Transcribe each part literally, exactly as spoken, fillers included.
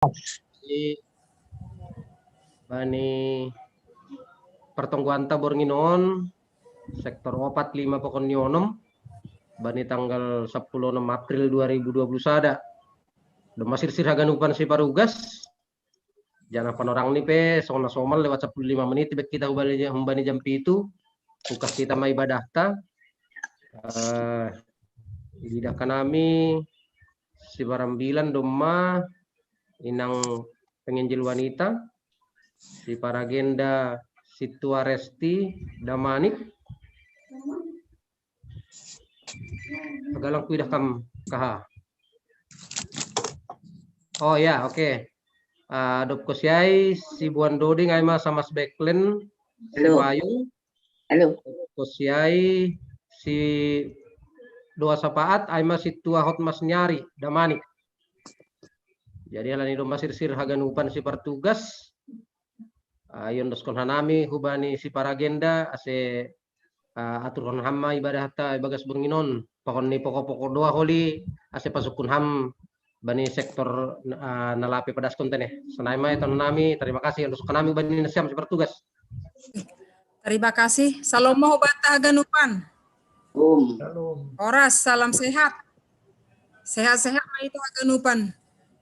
Jadi, bani pertonggoanta borngin on, sektor opat, lima, pakon ni onom, bani tanggal sepuluh enam April dua ribu dua puluh sada. Domma sirsir haganupan si parugas, janah panorang ni pe songon na somal lewat sepuluh lima menit, baen hita humbani, humbani jam pitu, buka hita ma ibadahta. Eh, ididah hanami sibarambilan domma inang penginjil wanita, si paragenda Situa Resti Damanik. Hagalang kuidah kam kaha. Oh ya, oke. Ah, dob kosiai si Buan Doding ai ma Samas Beklen, si Halo. Wayung. Halo. Kosiai si Doa Sapaat ai ma si Tua Hotmas Nyari Damanik. Jadi alani domma sirsir haganupan si partugas, ah, iondoskon hanami hubani si paragenda ase, ah, aturhon ham ma ibadahta ibagas borngin on. Pakon ni pokok-pokok doa holi ase pasukkun ham bani sektor, ah, na lape padaskon tene. Sonai ma eton nami, terima kasih, iondoskon hanami bani nasiam si partugas. Terima kasih. Salom ma hubanta haganupan. Om. Horas, salam sehat. Sehat-sehat ma hita haganupan.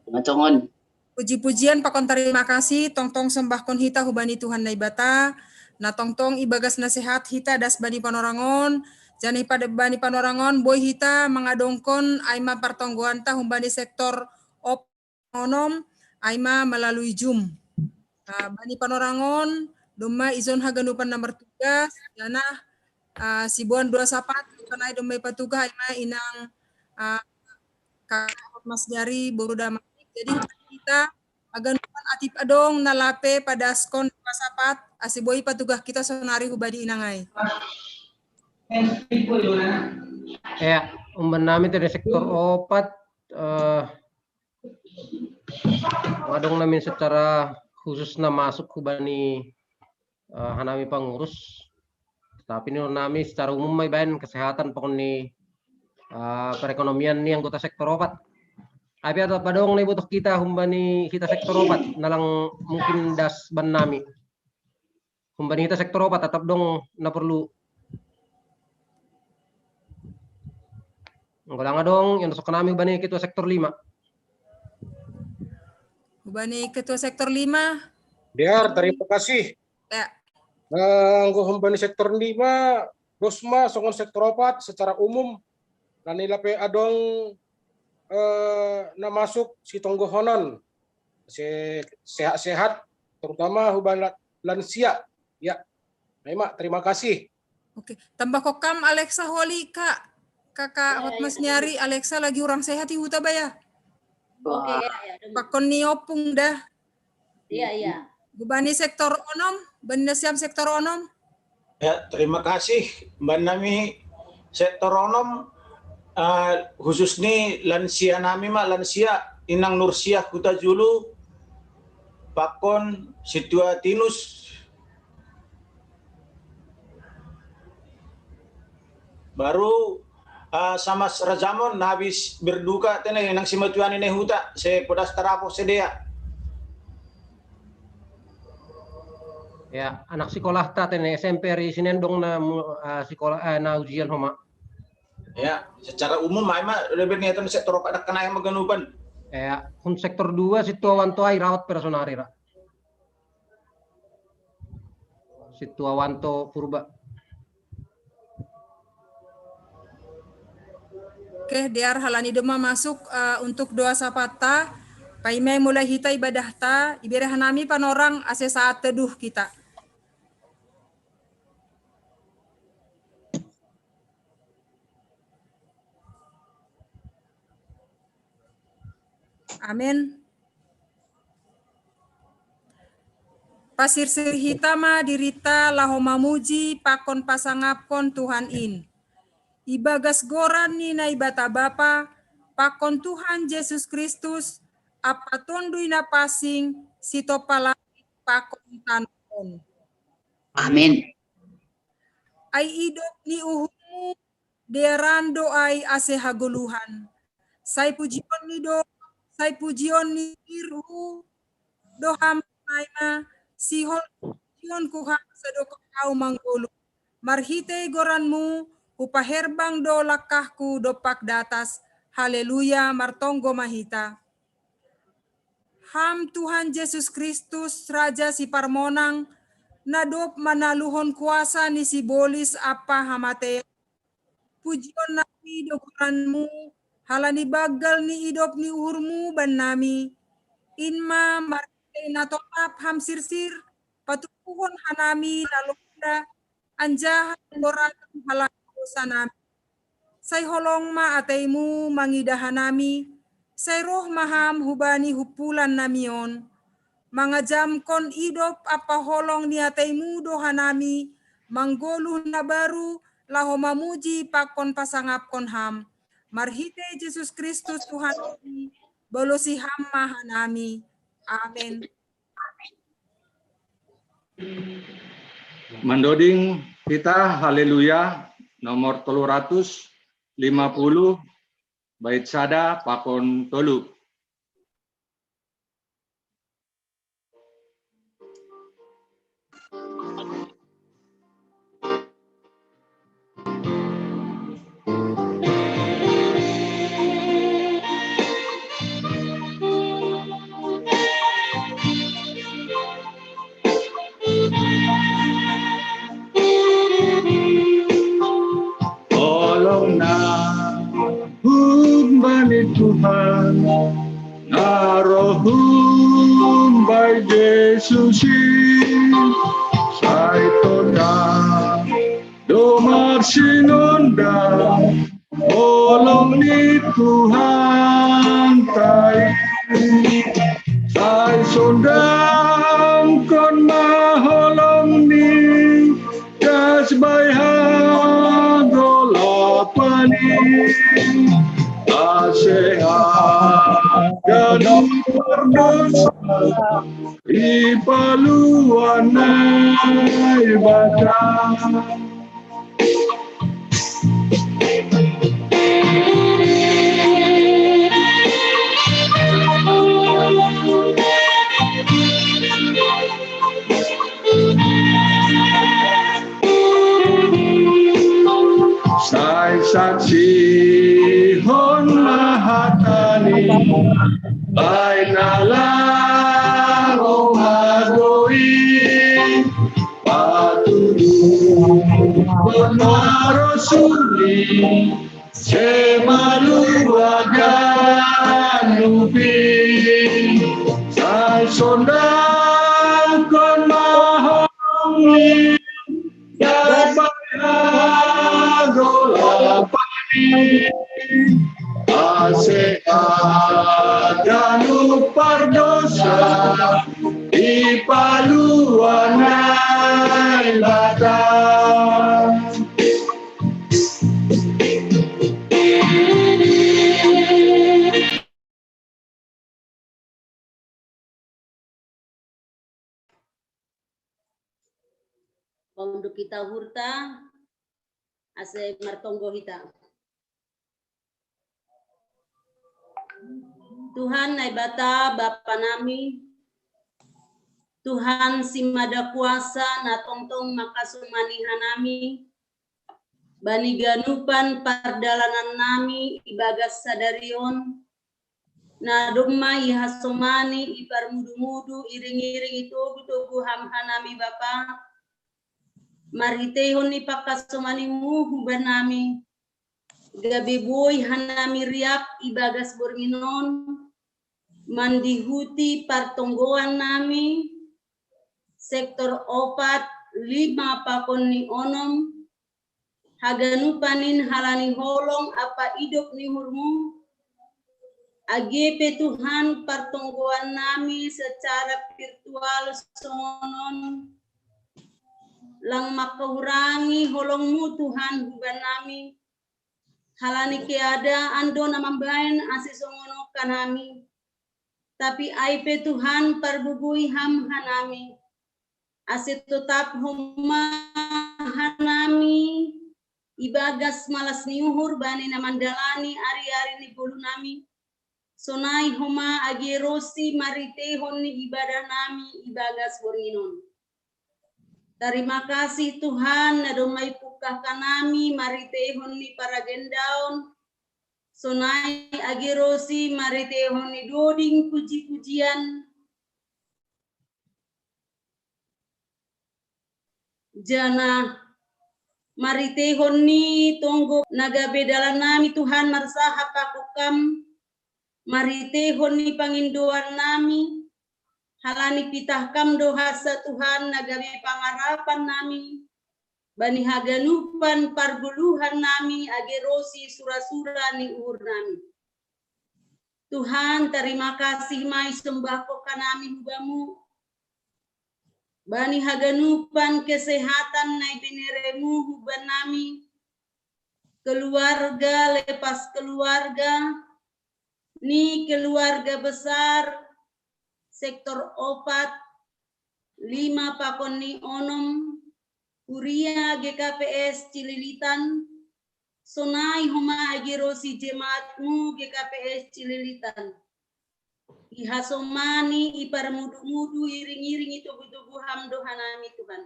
Mancongon. Puji-pujian pakon tarima kasih tongtong sombahkon hita hubani Tuhan Naibata, na tongtong ibagas na sehat hita das bani panorang on, janah pada bani panorang on boi hita mangadongkon ai ma partonggoanta humbani sektor op onom ai ma melalui Zoom. Ah, bani panorang on domma ijon haganupan na martugas, janah, ah, si Buan Doa Sapaat, kan ai domma ipatugah ai ma inang, ah, Kakak Hotmas Nyari boru Damanik. Jadi hita haganupan atip adong na lape padaskon Doa Sapaat ase boi ipatugah hita sonari hubani inang ai. Ya, umbahen nami tadi sektor opat, eh, adong nami secara khusus na masuk hubani, eh, hanami pangurus. Tapi ni nami secara umum ma ibaen kesehatan pakon ni, eh, perekonomian ni anggota sektor opat. Ai pe atap adong na ibotoh hita humbani hita sektor opat, na lang mungkin das bannami. Humbani hita sektor opat atap adong na porlu. Anggo lang adong, iondoskon nami hubani ketua sektor lima. Hubani ketua sektor lima. Diar, terima kasih. Ya. Eh, anggo humbani sektor lima, dos ma songon sektor opat secara umum, na nilai pe adong, eh, na masuk si tonggohonon. Se-, sehat-sehat, terutama hubani la-, lansia. Ya. Nah, ima, terima kasih. Oke, tambahkon kam Alexa holi, Kak. Kakak Hotmas Nyari, Alexa lagi kurang sehat di huta baya. Oke, ya, ya. Pakon ni ompung dah. Iya, iya. Hubani sektor onom, bani nasiam sektor onom. Ya, terima kasih, bani nami sektor onom, eh, khusus ni lansia nami ma, lansia, Inang Nursiah Hutajulu, pakon si Tua Tinus. Baru, eh, Samas Rajamon, na habis berduka tene, nang simatuan ni huta, se podas tarapo sedea. Ya, anak sekolahta tene S M P ari Sinendong na mu-, eh, sekolah, eh, na ujian homa. Ya, secara umum ai ma, lebih niatan sektor opat dakkan ai ma haganupan. Ya, hun sektor dua si Tua Wanto ai rawat pe ra sonari ra. Si Tua Wanto Purba. Oke, Dear, halani domma masuk, eh, untuk doa sapata, paima mulai hita ibadahta, ibere hanami panorang ase saat teduh hita. Amin. Pasirsir hita ma dirita laho mamuji pakon pasangapkon Tuhan in. Ibagas goran ni Naibata Bapa, pakon Tuhan Jesus Kristus, ampa Tonduy Napansing, sitompa langit pakon tanoh on. Amin. Ai idop ni uhummu, dearan do ai ase hagoluhan. Sai pujionni do Sai pujion ni Iru do Ham naima, sihol pujion ku Ham sadokah au manggolu. Marhitei goranmu, hupaherbang do langkahku dompak datas. Haleluya, martonggo ma hita. Ham Tuhan Jesus Kristus, Raja Siparmonang, na dob manaluhon kuasa ni sibolis ampa hamateian. Pujion nami do goranmu, halani banggal ni idop ni uhurmu bannami. In ma marhitei na totap Ham sirsir, patuduhon hanami na londo, anjaha doran halani dosa nami. Sai holong ma ateimu mangidah hanami, sai roh ma Ham hubani humpulan nami on. Mangajamkon idop ampa holong ni ateimu do hanami, manggoluh na baru, laho mamuji pakon pasangapkon Ham. Marhitei Jesus Kristus Tuhan nami, balosi Ham ma hanami. Amen. Mandoding hita Haleluya nomor tolu ratus lima puluh, bait sada pakon tolu. Holong na humbani Tuhan, na ro humbani Jesus i, sai tongtong do marsinondang holong ni Tuhanta i. Sai sondangkon ma holong ni das bai hagolapan i, ase haganup pardosa ipaluah Naibata. Sai saksihon ma hata ni bahen na laho magou i, patuduhon ma rosul i, ase maluah ganup i. Sai sondangkon ma holong ni das bai hagolapan i, ase haganup pardosa ipaluah Naibata. Paunduk hita uhurta, ase martonggo hita. Tuhan Naibata Bapa nami, Tuhan Simada Kuasa, na tongtong mangkasomani hanami bani ganupan pardalanan nami ibagas sadari on, na domma ihasomani, iparmudu-mudu, iring-iring, itogu-togu Ham hanami Bapa, marhiteihon ni pangkasomanimu hubannami, gabe boi hanami riap ibagas borngin on, mandihuti partonggoan nami, sektor opat, lima pakon ni onom, haganupan in halani holong ampa idop ni uhurmu, age pe Tuhan partonggoan nami secara virtual songon on, lang mangkahurangi holongmu Tuhan hubannami, halani keadaan do na mambahen ase songon on hanami. Tapi ai pe Tuhan parbubui Ham hanami, ase totaphon ma hanami ibagas malas ni uhur bani na mandalani ari-ari ni ngolunami, Sonai homa age ro si maritehon ni ibadah nami ibagas borngin on. Tarima kasih Tuhan, na domma ipungkah hanami maritehon ni paragendaon, sonai age ro si maritehon ni doding puji-pujian, janah maritehon ni tonggo na gabe dalan nami Tuhan marsahat pakon Kam, maritehon ni pangindoan nami, halani pitah Kam do hansa Tuhan na gabe pangarapan nami, bani haganupan pargoluhan nami age ro si sura-sura ni uhur nami. Tuhan, tarima kasih ma isombahkon hanami hu Bamu, bani haganupan kesehatan na ibenereMu huban nami, keluarga lepas keluarga, ni keluarga besar sektor opat, lima pakon ni onom, huria G K P S Cililitan, sonai homa age ro si jemaat-Mu G K P S Cililitan. Ihasomani, iparmudu-mudu, iring-iring, itogu-togu Ham do hanami Tuhan.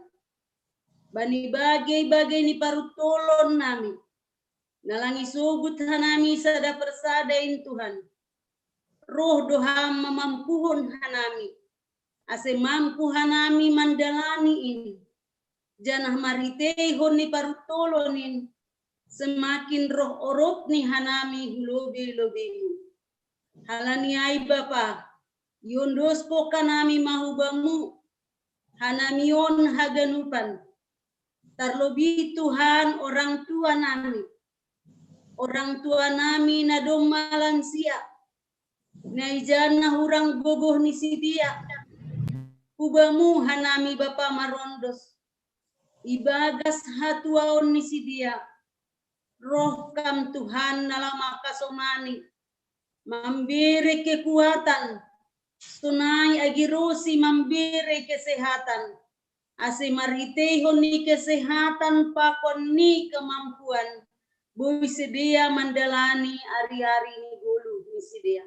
Bani bage-bage ni paruntolon nami, na lang isogut hanami sada persada in Tuhan, roh do Ham mamampuhon hanami, ase mampu hanami mandalani in, janah maritehon ni paruntolon in, semakin roh orop ni hanami hu lobei-lobeiMu. Halani ai Bapa, iondoskon hanami ma hu Bamu hanami on haganupan, tarlobih Tuhan orang tua nami, orang tua nami na domma lansia, na ija na hurang gogoh ni sidea, hu Bamu hanami Bapa marondos. Ibagas hatuaon ni sidea, roh Kam Tuhan na laho mangkasomani, mambere kekuatan, sonai age ro si mambere kesehatan, ase marhiteihon ni kesehatan pakon ni kemampuan, boi sidea mandalani ari-ari ni ngolu ni sidea.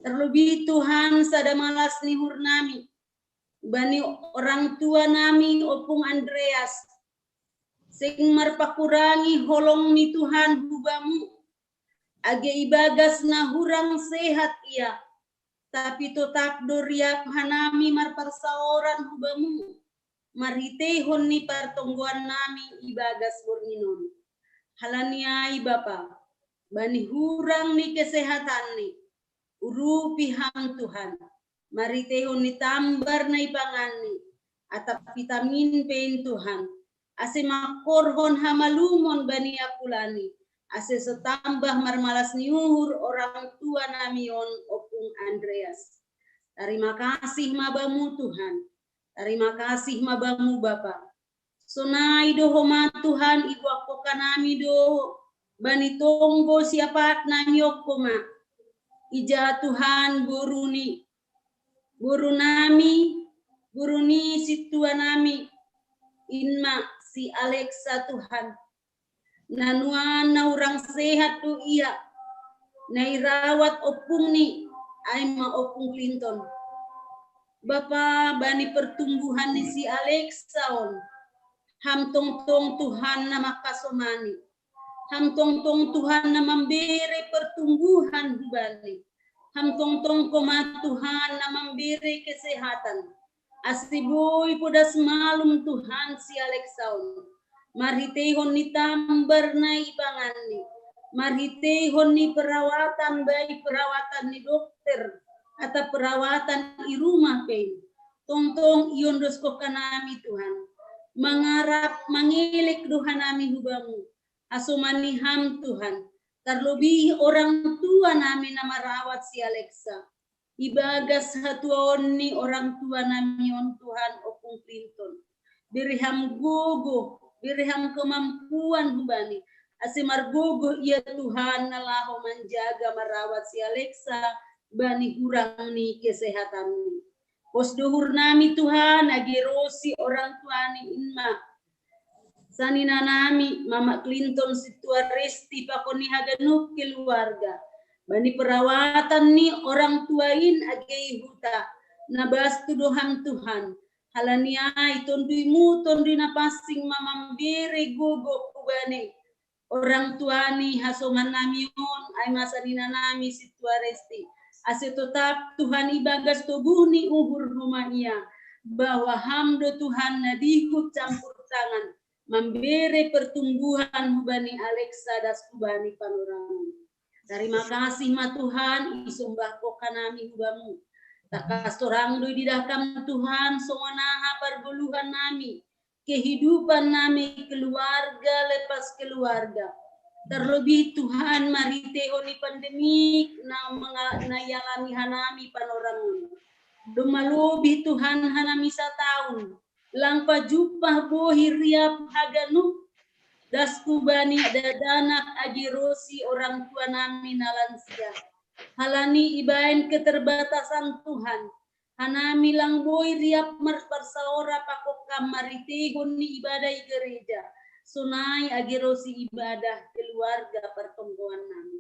Tarlobih Tuhan, sada malas ni uhur nami bani orang tua nami Ompung Andreas, seng marpakurangi holong ni Tuhan hu Bamu, age ibagas na hurang sehat ia, tapi totap do riap hanami marparsaoran hu Bamu, marhiteihon ni partonggoan nami ibagas borngin on. Halani ai Bapa, bani hurang ni kesehatanni, urupi Ham Tuhan, marhiteihon ni tambar na ipanganni, atap vitamin pe in Tuhan, ase mangkorhon hamalumon bani angkulani, ase so tambah marmalas ni uhur orang tua nami on Ompung Andreas. Tarima kasih ma Bamu Tuhan, tarima kasih ma Bamu Bapa. Sonai do homa Tuhan, iboakkon hanami do bani tonggo siapaat nami on homa. Ija Tuhan boru ni, boru nami, boru ni sintua nami, in ma si Alexa Tuhan. Na nuan na hurang sehat do ia, na irawat ompungni, ai ma Ompung Clinton. Bapa, bani pertumbuhan ni si Alexa on, Ham tongtong Tuhan na mangkasomani. Ham tongtong Tuhan na mambere pertumbuhan hubani. Ham tongtong homa Tuhan na mambere kesehatan. Ase boi podas malum Tuhan si Alexa on, marhiteihon ni tambar na ipanganni, marhiteihon ni perawatan, baik perawatan ni dokter atau perawatan i rumah pe. Tongtong iondoskon hanami Tuhan. Mangarap, mangelek do hanami hu Bamu. Hasomani Ham Tuhan. Tarlobih orang tua nami na marawat si Alexa. Ibagas hatuaon ni orang tua nami on Tuhan, Ompung Clinton. Bere Ham gogo, bere Ham kemampuan hubani. Ase margogoh ia Tuhan na laho manjaga marawat si Alexa bani hurang ni kesehatanni. Pos do uhur nami Tuhan, age ro si orang tuani in ma. Sanina nami, Mama Clinton, sintua Resti, pakon ni haganup keluarga. Bani perawatan ni orang tuain age i huta, na bas tu do Ham Tuhan. Halani ai Tonduimu, Tondui na pansing ma mambere gogo hubani orang tuani hasoman nami on, ai ma sanina nami sintua Resti. Ase totap Tuhan ibagas toguh ni uhur homa ia, bahwa Ham do Tuhan na dihut campur tangan, mambere pertumbuhan hubani Alexa das hubani panorang. Tarima kasih ma Tuhan, isombahkon hanami hubamu. Tangkas torang do ididah Ham Tuhan, songon aha pargoluhan nami, kehidupan nami, keluarga lepas keluarga. Terlebih Tuhan, marhiteihon ni pandemik na menga-, na ialami hanami panorang on. Domma lobi Tuhan hanami sataon, lang pajumpah bohi riap haganup das hubani dakdanak age ro si orang tua nami na lansia. Halani ibaen keterbatasan Tuhan, hanami lang boi riap mar-, marsaora pakon Ham marhiteihon ni ibadah i gereja, sonai age ro si ibadah keluarga partonggoan nami.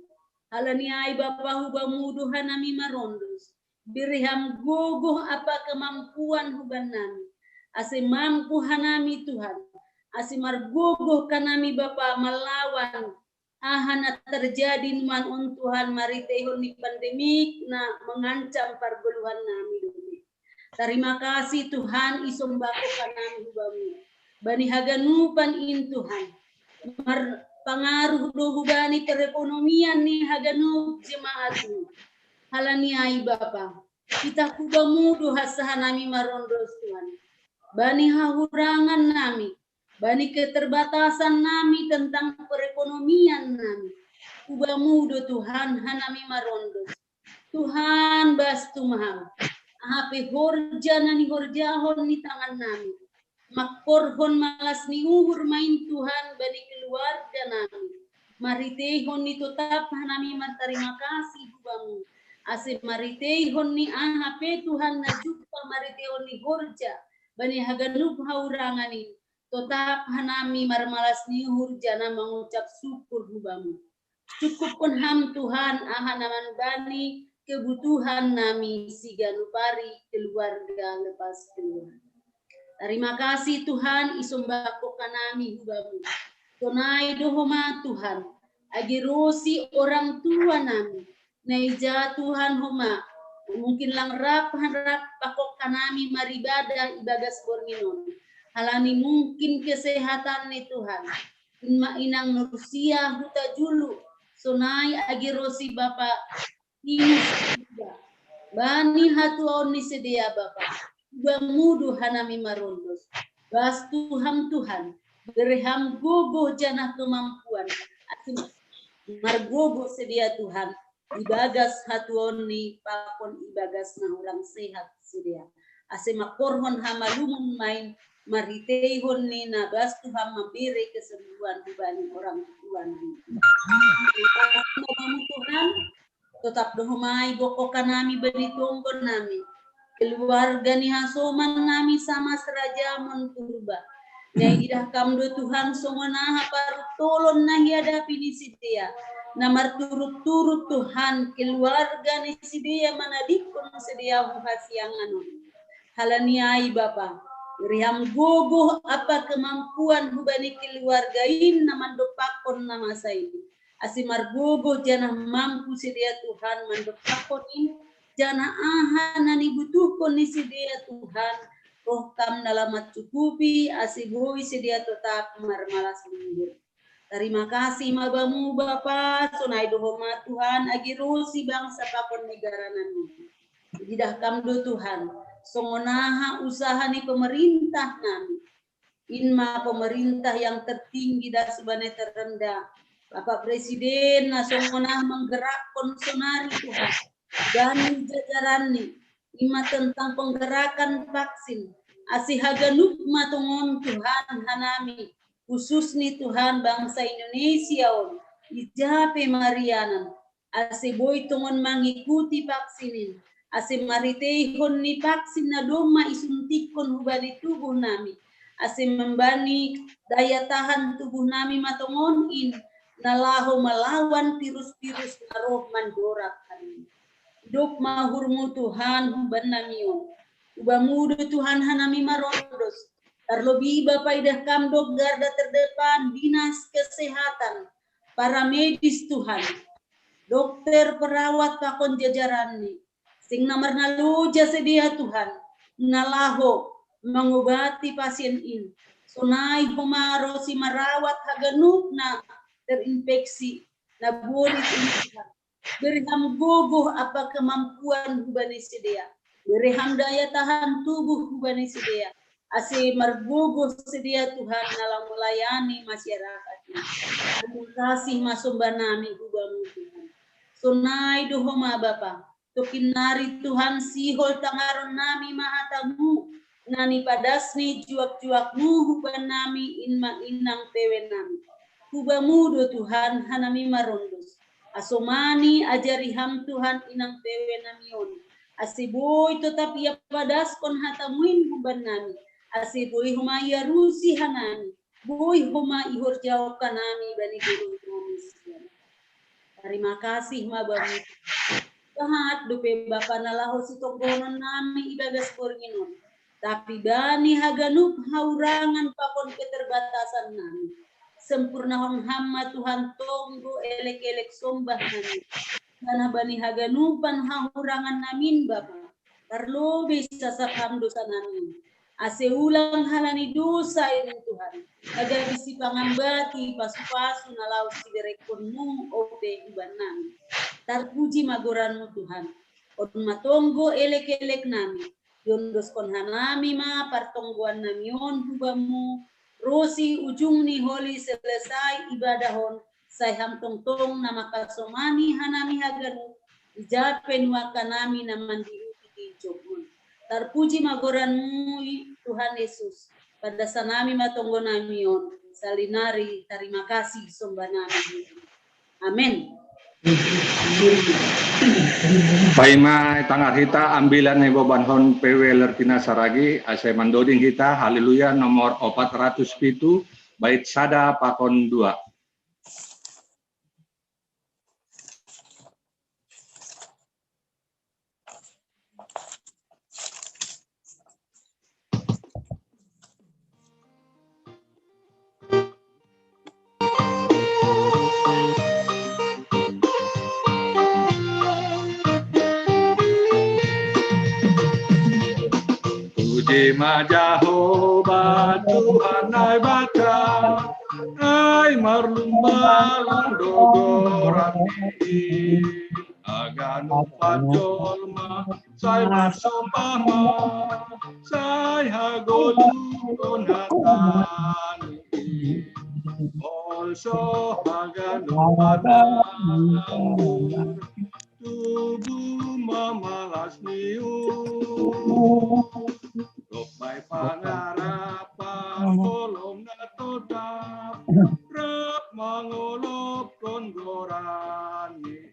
Halani ai Bapa, hubamu do hanami marondos. Bere Ham gogo ampa kemampuan hubannami, ase mampu hanami Tuhan, ase margogo hanami Bapa malawan aha na terjadi nuaeng on Tuhan, marhiteihon ni pandemik na mengancam pargoluhan nami dope. Tarima kasih Tuhan, isombahkon hanami hubamu. Bani haganupan in Tuhan, marpangaruh do hubani perekonomian ni haganup jemaatmu. Halani ai Bapa, titah hubamu do hansa hanami marondos Tuhan. Bani hahurangan nami, bani keterbatasan nami tentang perekonomian nami, hubamu do Tuhan hanami marondos. Tuhan, bas tu ma Ham, aha pe horja na nihorjahon ni tangan nami, mangkorhon malas ni uhur ma in Tuhan bani keluarga nami. Marhiteihon ni totap hanami martarima kasih hubamu, ase marhiteihon ni aha pe Tuhan na jumpah marhiteihon ni horja bani haganup hahurangan in, totap hanami marmalas ni uhur janah mangucap syukur hubamu. Cukupkon Ham Tuhan aha na mambani kebutuhan nami siganup ari, keluarga lepas keluarga. Tarima kasih Tuhan, isombahkon hanami hubamu. Sonai do homa Tuhan, age ro si orang tua nami, na ija Tuhan homa, mungkin lang rap, rap pakon hanami maribadah ibagas borngin on. Halani mungkin kesehatan ni Tuhan. In ma inang Nursia huta Julu, sonai age ro si Bapa Inus. Bani hatuaon ni sidea Bapa, hubamu do hanami marondos. Bas tu Ham Tuhan, bere Ham gogo janah kemampuan, ase margogo sidea Tuhan, ibagas hatuaon ni pakon ibagas na hurang sehat sidea. Ase mangkorhon hamalumon ma in marhiteihon ni na bas tu Ham mambere kesembuhan hubani orang tua nami. Terima kasih Tuhan, totap do homa iboan hanami bani tonggo nami, keluarga ni hasoman nami Samas Raja Monpurba. Na ididah Kam do Tuhan songon aha parutolon na iadapi ni sidea, na marturut-turut Tuhan keluarga ni sidea manadingkon sidea hu hasiangan on. Halani ai Bapa, bere Ham gogo ampa kemampuan hubani keluarga in na mandompakkon na masa i. Ase margogo janah mampu sidea Tuhan mandompakkon in, janah aha na nibutuhkon ni sidea Tuhan, roh Kam na lam mancukupi, ase boi sidea totap marmalas ni uhur. Tarima kasih ma Bamu Bapa, sonai do homa Tuhan, age ro si bangsa pakon negara nami. Ididah Kam do Tuhan, songon aha usaha ni pemerintah nami. In ma pemerintah yang tertinggi das hubani terendah. Bapak Presiden na songon aha manggerakon sonari Tuhan, dan jajaranni, in ma tentang penggerakan vaksin, ase haganup ma tongon Tuhan hanami, khususni Tuhan bangsa Indonesia on, ija pe marianan, ase boi tongon mangikuti vaksin in, ase marhiteihon ni vaksin na domma isuntikkon hubani tubuh nami, ase mambani daya tahan tubuh nami ma tongon in, na laho malawan pirus-pirus na roh mandorab hanami. Dok ma uhurmu Tuhan huban nami on. Ubamu do Tuhan hanami marondos. Tarlobi Bapa idah Kam dok garda terdepan, dinas kesehatan, para medis Tuhan, dokter, perawat pakon jajaranni. Sing na marnaloja sidea Tuhan, na laho mangobati pasien in. Sonai homa ro si marawat haganup na terinfeksi, na borit in Tuhan. Bere Ham gogoh ampa kemampuan hubani sidea. Bere Ham daya tahan tubuh hubani sidea. Ase margogoh sidea Tuhan na laho melayani masyarakat. Terima kasih ma somba nami hubamu Tuhan. Sonai do homa Bapa. Tokin nari Tuhan sihol tangaron nami ma hatamu, na nipadas ni juak-juakmu huban nami in ma inang pewe nami. Hubamu do Tuhan hanami marondos. Asomani ajari Ham Tuhan inang pewe nami on. Ase boi totap ia padaskon hatamu in huban nami. Ase boi homa ia rusi hanami. Boi homa ihorjahon hanami bani guru nami sian. Terima kasih ma Bamu. Sahat dope Bapa na laho sitonggohonon nami ibagas borngin on. Tapi bani haganup haurangan pakon keterbatasan nami, sempurnahon Ham ma Tuhan tonggo elek-elek sombah nami. Karena bani haganupan haurangan namin Bapa, tarlobei sasap Ham dosa nami. Ase ulang halani dosa in Tuhan, gabe sipangambati pasu-pasu na laho siberekonmu ope huban nami. Tarpuji ma goranmu Tuhan. On ma tonggo elek-elek nami. Iondoskon hanami ma partonggoan nami on hubamu, ro si ujung ni holi selesai ibadah on, sai Ham tongtong na mangkasomani hanami haganup, ija pe nuakan nami na mandihuti jobmu. Tarpuji ma goranmu Tuhan Yesus. Padasan nami ma tonggo nami on. Salinari terima kasih sombah nami. Amen. Paima tangar hita ambilan na ibobanhon P W Lertina Saragi, ase mandoding hita Haleluya nomor opat ratus pitu, bait sada pakon dua. Puji ma Jahowa Tuhan Naibata, ai marlumba-lumba do goranni. Haganupan jolma sai marsombah ma, sai hagoluhon hatani. Holso haganupan anggur, tubu ma malas ni uhur. Dob bai pangarapan holong na totap, rap mangolophon goranni.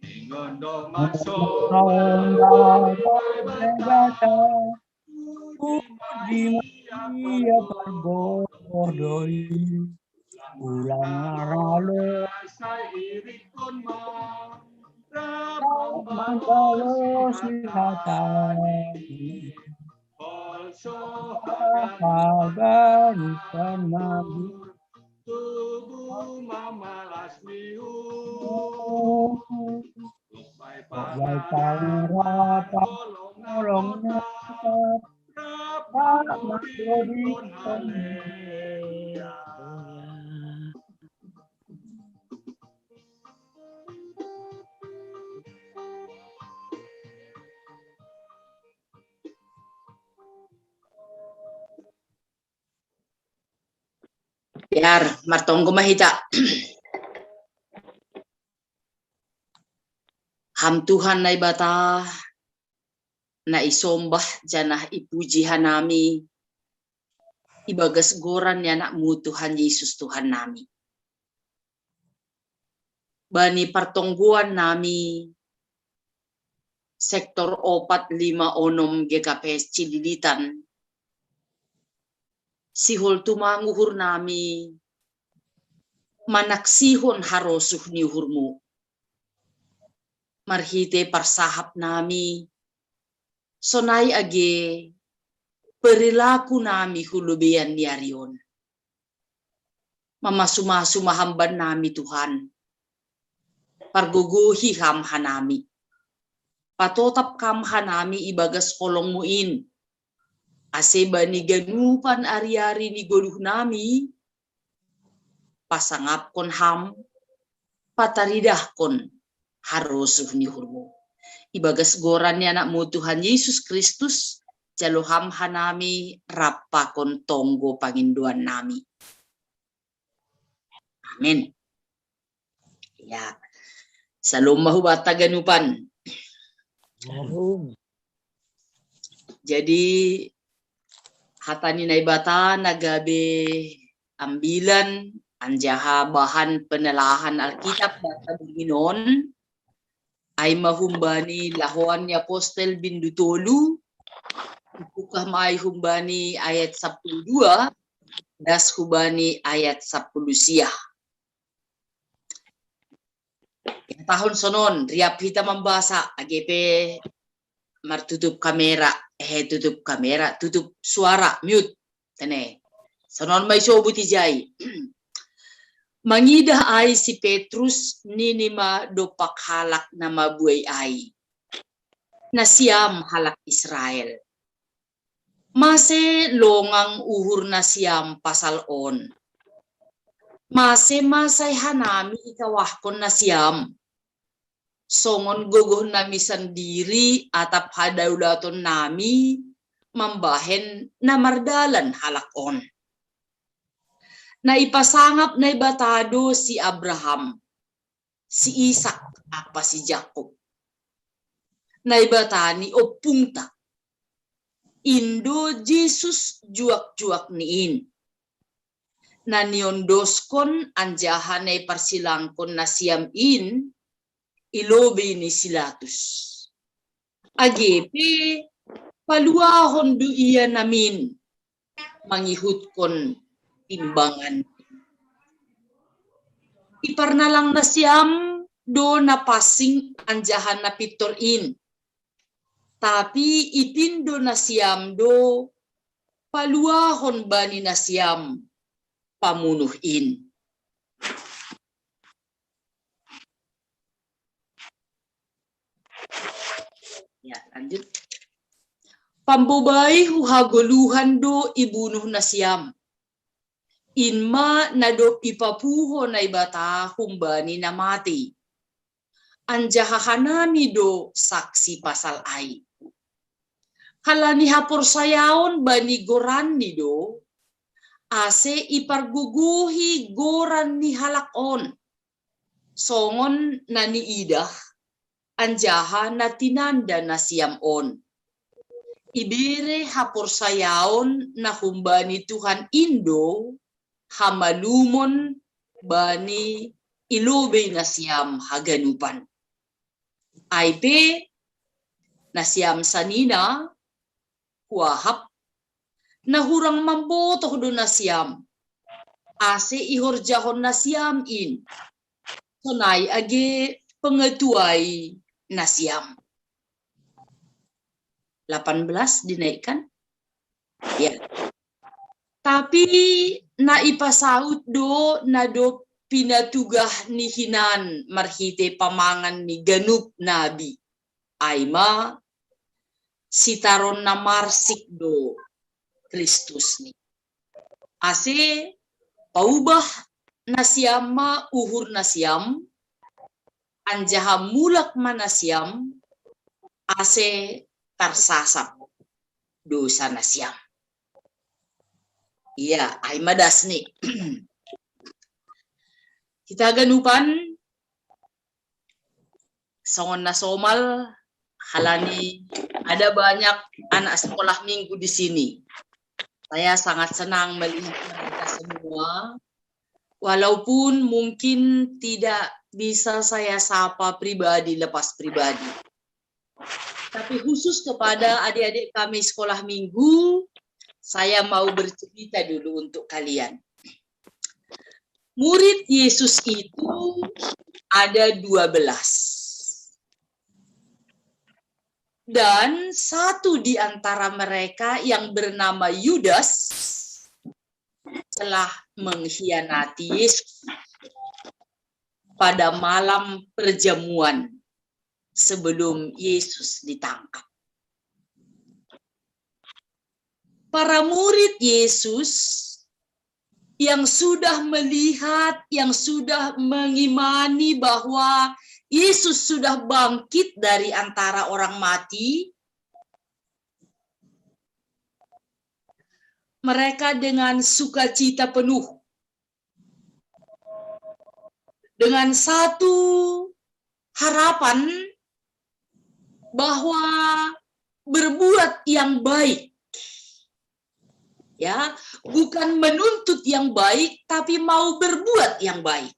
Ningon do maso Naibata, puji ma Ia pargogor do i. Ulang na ro, sai irikkon ma, rap mambalosi hatani. Holso haganupan anggur, tubu ma malas ni uhur. Dob bai pangarapan holong na totap, rap mangodikkon haleluya. Biar martonggo ma hita. Ham Tuhan Naibata, na isombah janah ipuji hanami ibagas goran ni AnakMu Tuhan Yesus Tuhan nami. bani partonggoan nami sektor opat lima onom G K P S Cililitan. Sihol tumang uhur nami manaksihon harosuh ni uhurmu. Marhite parsahap nami, sonai age perilaku nami hu lobean ni ari on. Mamasu-masu ma ham bannami Tuhan. Pargogohi ham hanami. Patotap kam hanami ibagas holongmu in. Ase bani ganupan ari-ari ni goluh nami, pasangapkon ham, pataridahkon harosuh ni uhurmu. Ibagas goran ni anakmu Tuhan Yesus Kristus, jalo ham hanami rap pakon tonggo pangindoan nami. Amin. Ya. Salom ma hubanta ganupan. Jadi hata ni Naibata na gabe ambilan anjaha bahan penelahan Alkitab banta borngin on, ai ma humbani Lahoan ni Apostel bindu tolu, buka ma ai humbani ayat sapuluh dua, das humbani ayat sapuluh sia. Tahun sonon, riap hita mambasa, age pe martutup kamera, eh, tutup kamera, tutup suara, mute. Tene. Sonon ma isobut ijai. Mangidah ai si Petrus nini ma dompak halak na mabuei ai. Nasiam halak Israel. Mase longang uhur nasiam pasal on. Mase ma sai hanami ikawahkon nasiam. Songon gogoh nami sandiri atap hadaulaton nami mambahen na mardalan halak on. Na ipasangap Naibata do si Abraham, si Isak, apa si Jakob. Naibata ni ompungta. Indo Jesus juak-juak ni in. Na niondoskon anjaha na iparsilangkon nasiam in, i lobei ni si Latus. Age pe paluahon do ia namin mangihutkon timbangan. Iparnalang nasiam do na pansing anjaha na pintor in. Tapi ipindo nasiam do paluahon bani nasiam pamunuh in. Ya, lanjut. Pambobai hu hagoluhan do ibunuh nasiam. In ma na dob ipapuho Naibata humbani na mate. Anjaha hanami do saksi pasal ai. Halani haporsayaon bani goranni do, ase ipargogohi goran ni halak on. Songon na niidah, anjaha na tinanda nasiam on. Ibere haporsayaon na humbani Tuhan in do hamalumon bani i lobei nasiam haganupan. Ai pe nasiam sanina, huahap, na hurang mambotoh do nasiam, ase ihorjahon nasiam in, sonai age pengetuai nasiam. Delapan belas dinaikkan. Ya. Tapi na ipasaut do na dob pinatugah ni hinan marhite pamangan ni ganup nabi. Ai ma sitaron na marsik do Kristus ni. Ase paubah nasiam ma uhur nasiam, anjaha mulak ma nasiam, ase tarsasap dosa nasiam. Iya, ai ma das ni. Hita ganupan, songon na somal, halani ada banyak anak sekolah minggu di sini. Saya sangat senang melihat mereka semua. Walaupun mungkin tidak bisa saya sapa pribadi lepas pribadi. Tapi khusus kepada adik-adik kami sekolah minggu, saya mau bercerita dulu untuk kalian. Murid Yesus itu ada dua belas. Dan satu di antara mereka yang bernama Yudas telah mengkhianati Yesus pada malam perjamuan sebelum Yesus ditangkap. Para murid Yesus yang sudah melihat, yang sudah mengimani bahwa Yesus sudah bangkit dari antara orang mati, mereka dengan sukacita penuh, dengan satu harapan bahwa berbuat yang baik, ya, bukan menuntut yang baik, tapi mau berbuat yang baik.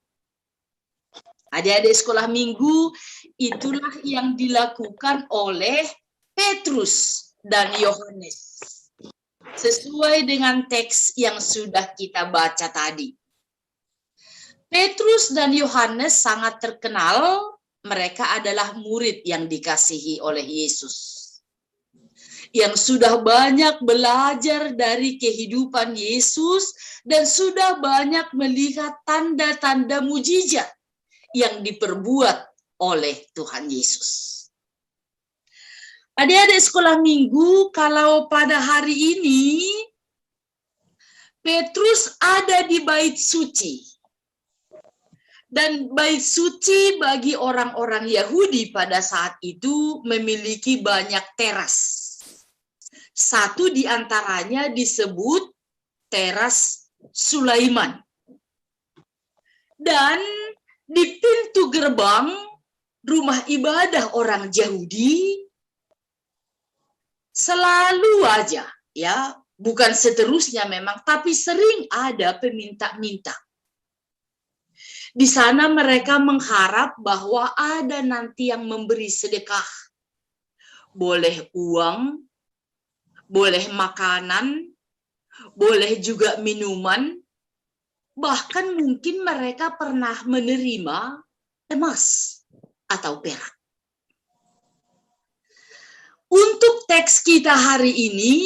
Adik-adik sekolah minggu, itulah yang dilakukan oleh Petrus dan Yohanes, sesuai dengan teks yang sudah kita baca tadi. Petrus dan Yohanes sangat terkenal, mereka adalah murid yang dikasihi oleh Yesus, yang sudah banyak belajar dari kehidupan Yesus dan sudah banyak melihat tanda-tanda mujizat yang diperbuat oleh Tuhan Yesus. Adik-adik sekolah minggu, kalau pada hari ini Petrus ada di bait suci. Dan bait suci bagi orang-orang Yahudi pada saat itu memiliki banyak teras. Satu di antaranya disebut teras Sulaiman. Dan di pintu gerbang rumah ibadah orang Yahudi selalu aja, ya, bukan seterusnya memang, tapi sering ada peminta-minta. Di sana mereka mengharap bahwa ada nanti yang memberi sedekah. Boleh uang, boleh makanan, boleh juga minuman, bahkan mungkin mereka pernah menerima emas atau perak. Untuk teks kita hari ini,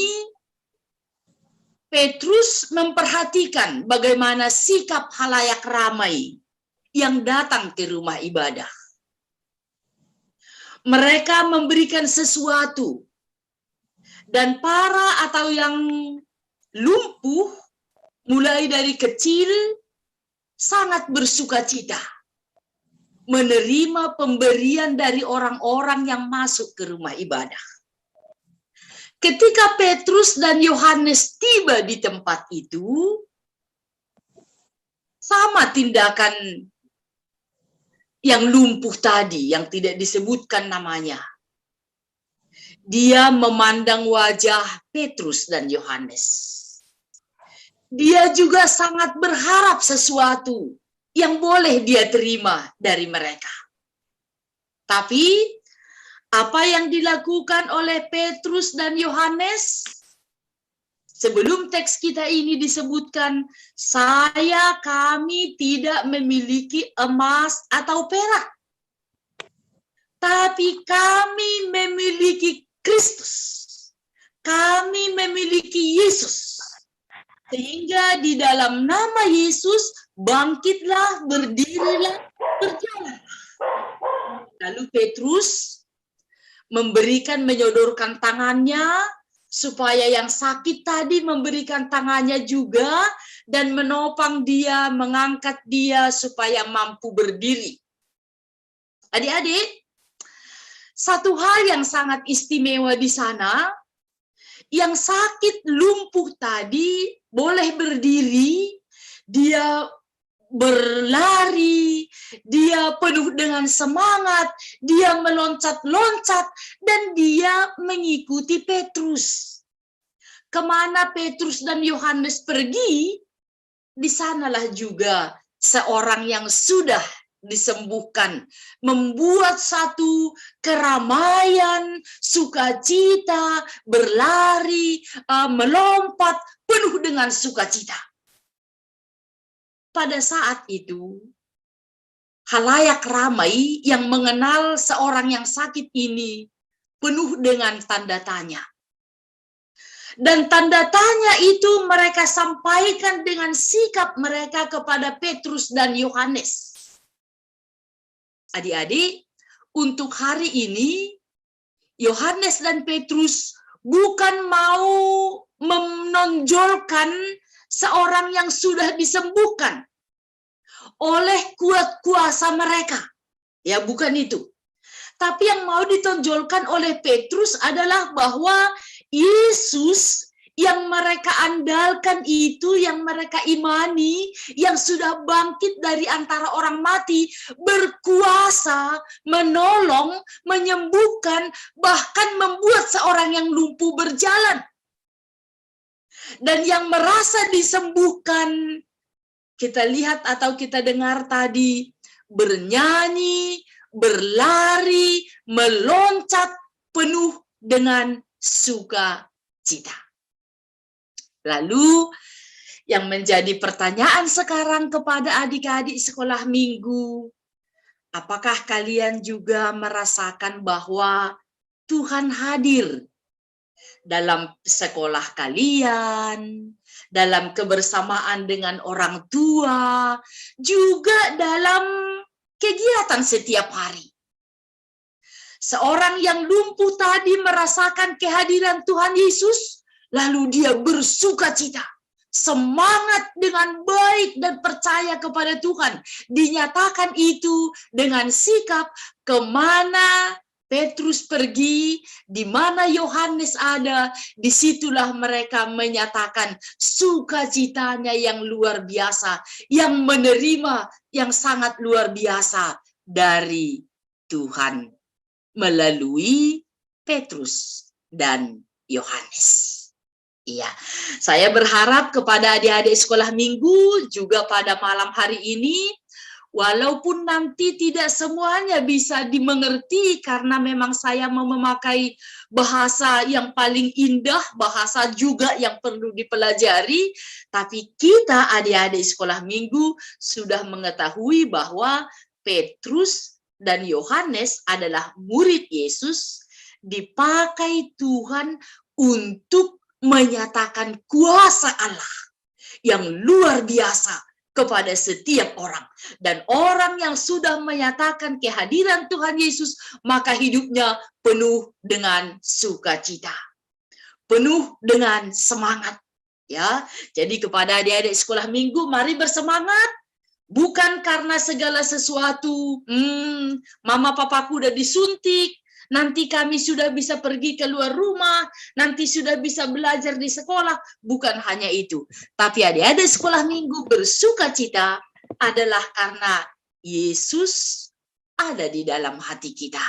Petrus memperhatikan bagaimana sikap halayak ramai yang datang ke rumah ibadah. Mereka memberikan sesuatu, dan para atau yang lumpuh, mulai dari kecil, sangat bersukacita menerima pemberian dari orang-orang yang masuk ke rumah ibadah. Ketika Petrus dan Yohanes tiba di tempat itu, sama tindakan yang lumpuh tadi yang tidak disebutkan namanya. Dia memandang wajah Petrus dan Yohanes. Dia juga sangat berharap sesuatu yang boleh dia terima dari mereka. Tapi apa yang dilakukan oleh Petrus dan Yohanes? Sebelum teks kita ini disebutkan, "Saya, kami tidak memiliki emas atau perak, tapi kami memiliki Kristus. Kami memiliki Yesus. Sehingga di dalam nama Yesus, bangkitlah, berdirilah, berjalanlah." Lalu Petrus memberikan, menyodorkan tangannya, supaya yang sakit tadi memberikan tangannya juga dan menopang dia, mengangkat dia supaya mampu berdiri. Adik-adik, satu hal yang sangat istimewa di sana, yang sakit lumpuh tadi boleh berdiri, dia berlari, dia penuh dengan semangat, dia meloncat-loncat, dan dia mengikuti Petrus. Kemana Petrus dan Yohanes pergi, di sanalah juga seorang yang sudah disembuhkan, membuat satu keramaian, sukacita, berlari, eh, melompat, penuh dengan sukacita. Pada saat itu, halayak ramai yang mengenal seorang yang sakit ini penuh dengan tanda tanya. Dan tanda tanya itu mereka sampaikan dengan sikap mereka kepada Petrus dan Yohanes. Adik-adik, untuk hari ini, Yohanes dan Petrus bukan mau menonjolkan seorang yang sudah disembuhkan oleh kuat kuasa mereka. Ya, bukan itu. Tapi yang mau ditonjolkan oleh Petrus adalah bahwa Yesus yang mereka andalkan itu, yang mereka imani, yang sudah bangkit dari antara orang mati, berkuasa menolong, menyembuhkan, bahkan membuat seorang yang lumpuh berjalan. Dan yang merasa disembuhkan, kita lihat atau kita dengar tadi, bernyanyi, berlari, meloncat penuh dengan sukacita. Lalu, yang menjadi pertanyaan sekarang kepada adik-adik sekolah minggu, apakah kalian juga merasakan bahwa Tuhan hadir dalam sekolah kalian, dalam kebersamaan dengan orang tua, juga dalam kegiatan setiap hari? Seorang yang lumpuh tadi merasakan kehadiran Tuhan Yesus, lalu dia bersuka cita, semangat dengan baik dan percaya kepada Tuhan. Dinyatakan itu dengan sikap, kemana Petrus pergi, di mana Yohanes ada, disitulah mereka menyatakan sukacitanya yang luar biasa, yang menerima yang sangat luar biasa dari Tuhan melalui Petrus dan Yohanes. Iya, saya berharap kepada adik-adik sekolah minggu juga pada malam hari ini, walaupun nanti tidak semuanya bisa dimengerti karena memang saya mau memakai bahasa yang paling indah, bahasa juga yang perlu dipelajari, tapi kita adik-adik sekolah minggu sudah mengetahui bahwa Petrus dan Yohanes adalah murid Yesus, dipakai Tuhan untuk menyatakan kuasa Allah yang luar biasa kepada setiap orang. Dan orang yang sudah menyatakan kehadiran Tuhan Yesus, maka hidupnya penuh dengan sukacita, penuh dengan semangat. Ya, jadi kepada adik-adik sekolah minggu, mari bersemangat. Bukan karena segala sesuatu, hmm, mama papaku udah disuntik, nanti kami sudah bisa pergi keluar rumah, nanti sudah bisa belajar di sekolah. Bukan hanya itu. Tapi adik-adik sekolah minggu bersuka cita adalah karena Yesus ada di dalam hati kita.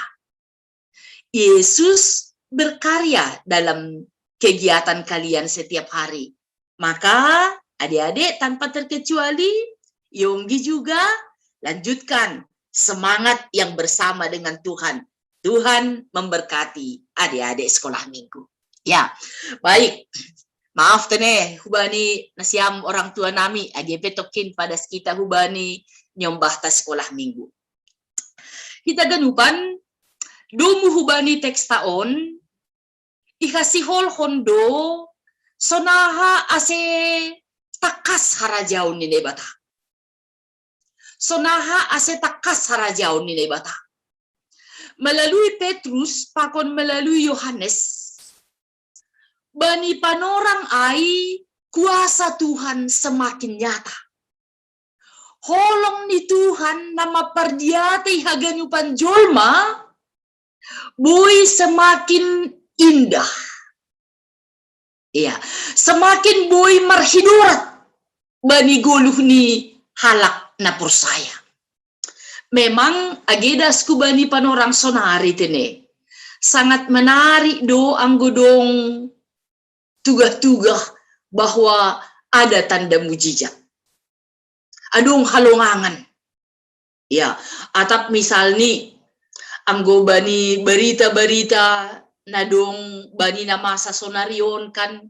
Yesus berkarya dalam kegiatan kalian setiap hari. Maka adik-adik, tanpa terkecuali, Yonggi juga, lanjutkan semangat yang bersama dengan Tuhan. Tuhan memberkati adik-adik sekolah minggu. Ya, baik. Maaf tene, hubani nasiam orang tua nami, age petokin pada sekitar hubani nyombah ta sekolah minggu. Kita ganupan, domu hubani teks ta on, ihasihol hondo, sonaha ase takas harajaon ni Naibata. Sonaha ase takas harajaon ni Naibata. Melalui Petrus, pakon melalui Yohanes, bani panorang ai kuasa Tuhan semakin nyata. Holong ni Tuhan na mapardiatei haganupan jolma, boi semakin indah. Iya, semakin boi marhidorat bani goluh ni halak na porsaya. Memang age dasku bani panorang sonari tene, sangat menarik do anggo dong tugah-tugah bahwa ada tanda mujizat. adong halongangan. Ya, atap misalni anggo bani barita-barita na dong bani na masa sonarion kan,